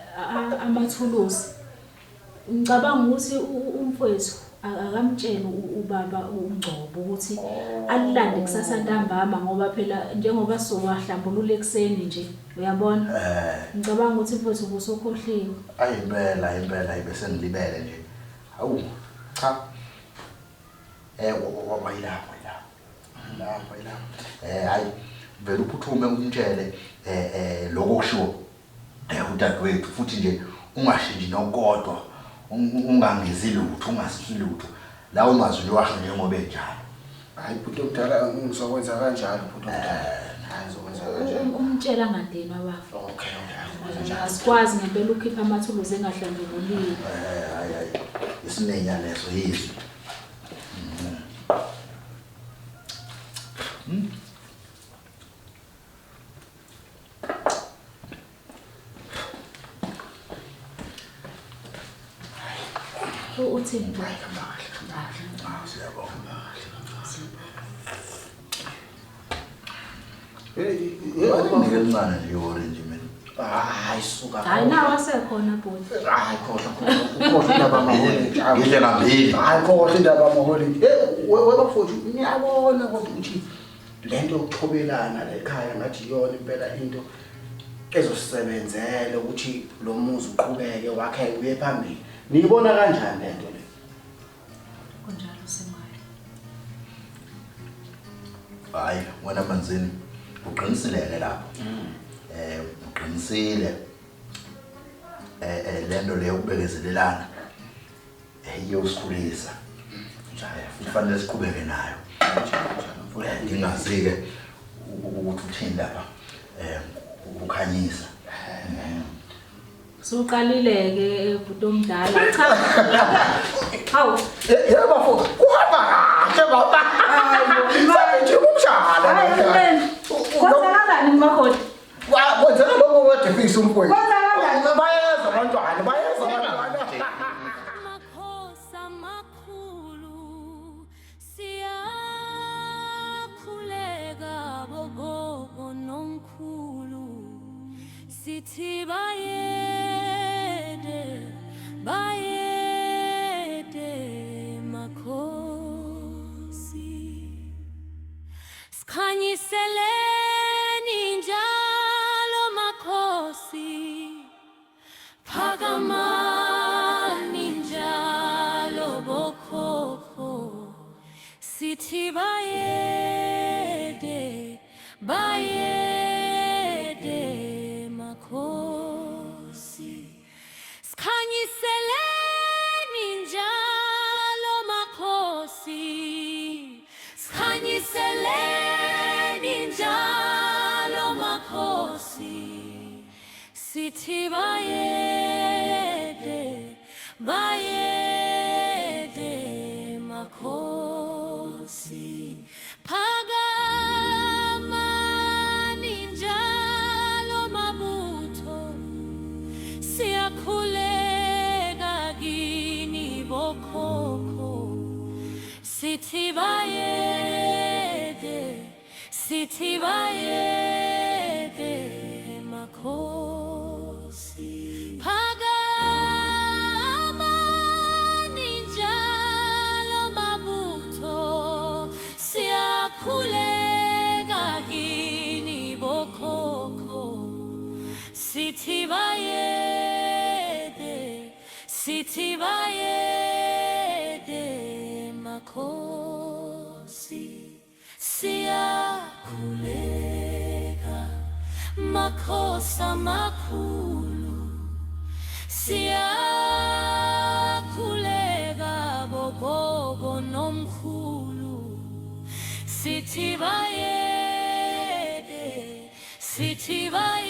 amathuluzi. Ngicabanga ukuthi umfowethu akamtsheli ubaba uNgcobo ukuthi alilande kusasa ntambama ngoba phela njengoba sowahlambulula ekuseni nje uyabona. Ngicabanga ukuthi mfowethu ubusukhohliwe. Ayi impela impela bese ngilibele nje. Hawu cha. Eh wayilapho yilapho. Lapho yilapho. Eh hayi vele uphuthume umtshele eh eh lokho okushiwo eh udadewethu futhi nje ungashintshi nokodwa ungangezi lutho ungasisi lutho lawo mazwi nje washo njengoba enjalo. Hayi bhuti omdala ngizokwenza kanjalo bhuti omdala. Hayi ngizokwenza kanjalo. Umtshela ngadinwa bafo. Okay okay ngizokwenza njalo. Asikwazi ngempela ukukhipha amathuluzi engahlambululiwe. Eh hayi hayi isinenya leso yizwi. Uthini bro? Siyabonga. Hey Nginike elincane nje i-orange mina. Hayi suka. Hayi nawo asekhona bhuti. Hayi khohlwa khohlwa khohlwa indaba yamaholidi. Ngidle ngambili. Hayi khohlwa indaba yamaholidi. Eh we bafowethu niyabona kodwa ukuthi lento yokuthobelana la ekhaya ngathi iyona impela into ezosebenzela ukuthi lo muzi uqhubeke wakheke uye phambili. Niyibona kanjani lento le? Kunjalo semayo. Hayi wena Manzini uqinisile lapho. Eh uqinisile. Eh eh lento leyo ukubekezelelana eh iyosikhulisa. Njalo futhi fanele siqhubeke nayo. Ngingazi ke ukuthi uthini lapha eh ukukhanyisa. Suqalile ke bhuti omdala. Cha. Hawu. Yebo bafowethu kuhamba kahle baba. Hayi umshana. Hayi man. Kwenzakalani makoti? Kwenzeka lokho kade fisa umfowethu. Kwenzakalani? Sithi bayede, bayede makhosi. Sikhanyiseleni njalo makhosi. Phakamani njalo bokhokho. Sithi bayede, bayede makhosi. Sikhanyiseleni njalo makhosi. Sikhanyiseleni njalo makhosi. Sithi bayede, bayede makhosi. Phakamani njalo mabutho, siyakhuleka kini bokhokho. Sithi bayede, sithi bayede makhosi. Phakamani njalo mabutho, siyakhuleka kini bokhokho. Sithi bayede, sithi bayede makhosi. Siyakhuleka makhosi amakhulu, siyakhuleka bogogo nomkhulu. Sithi bayede, sithi bayede.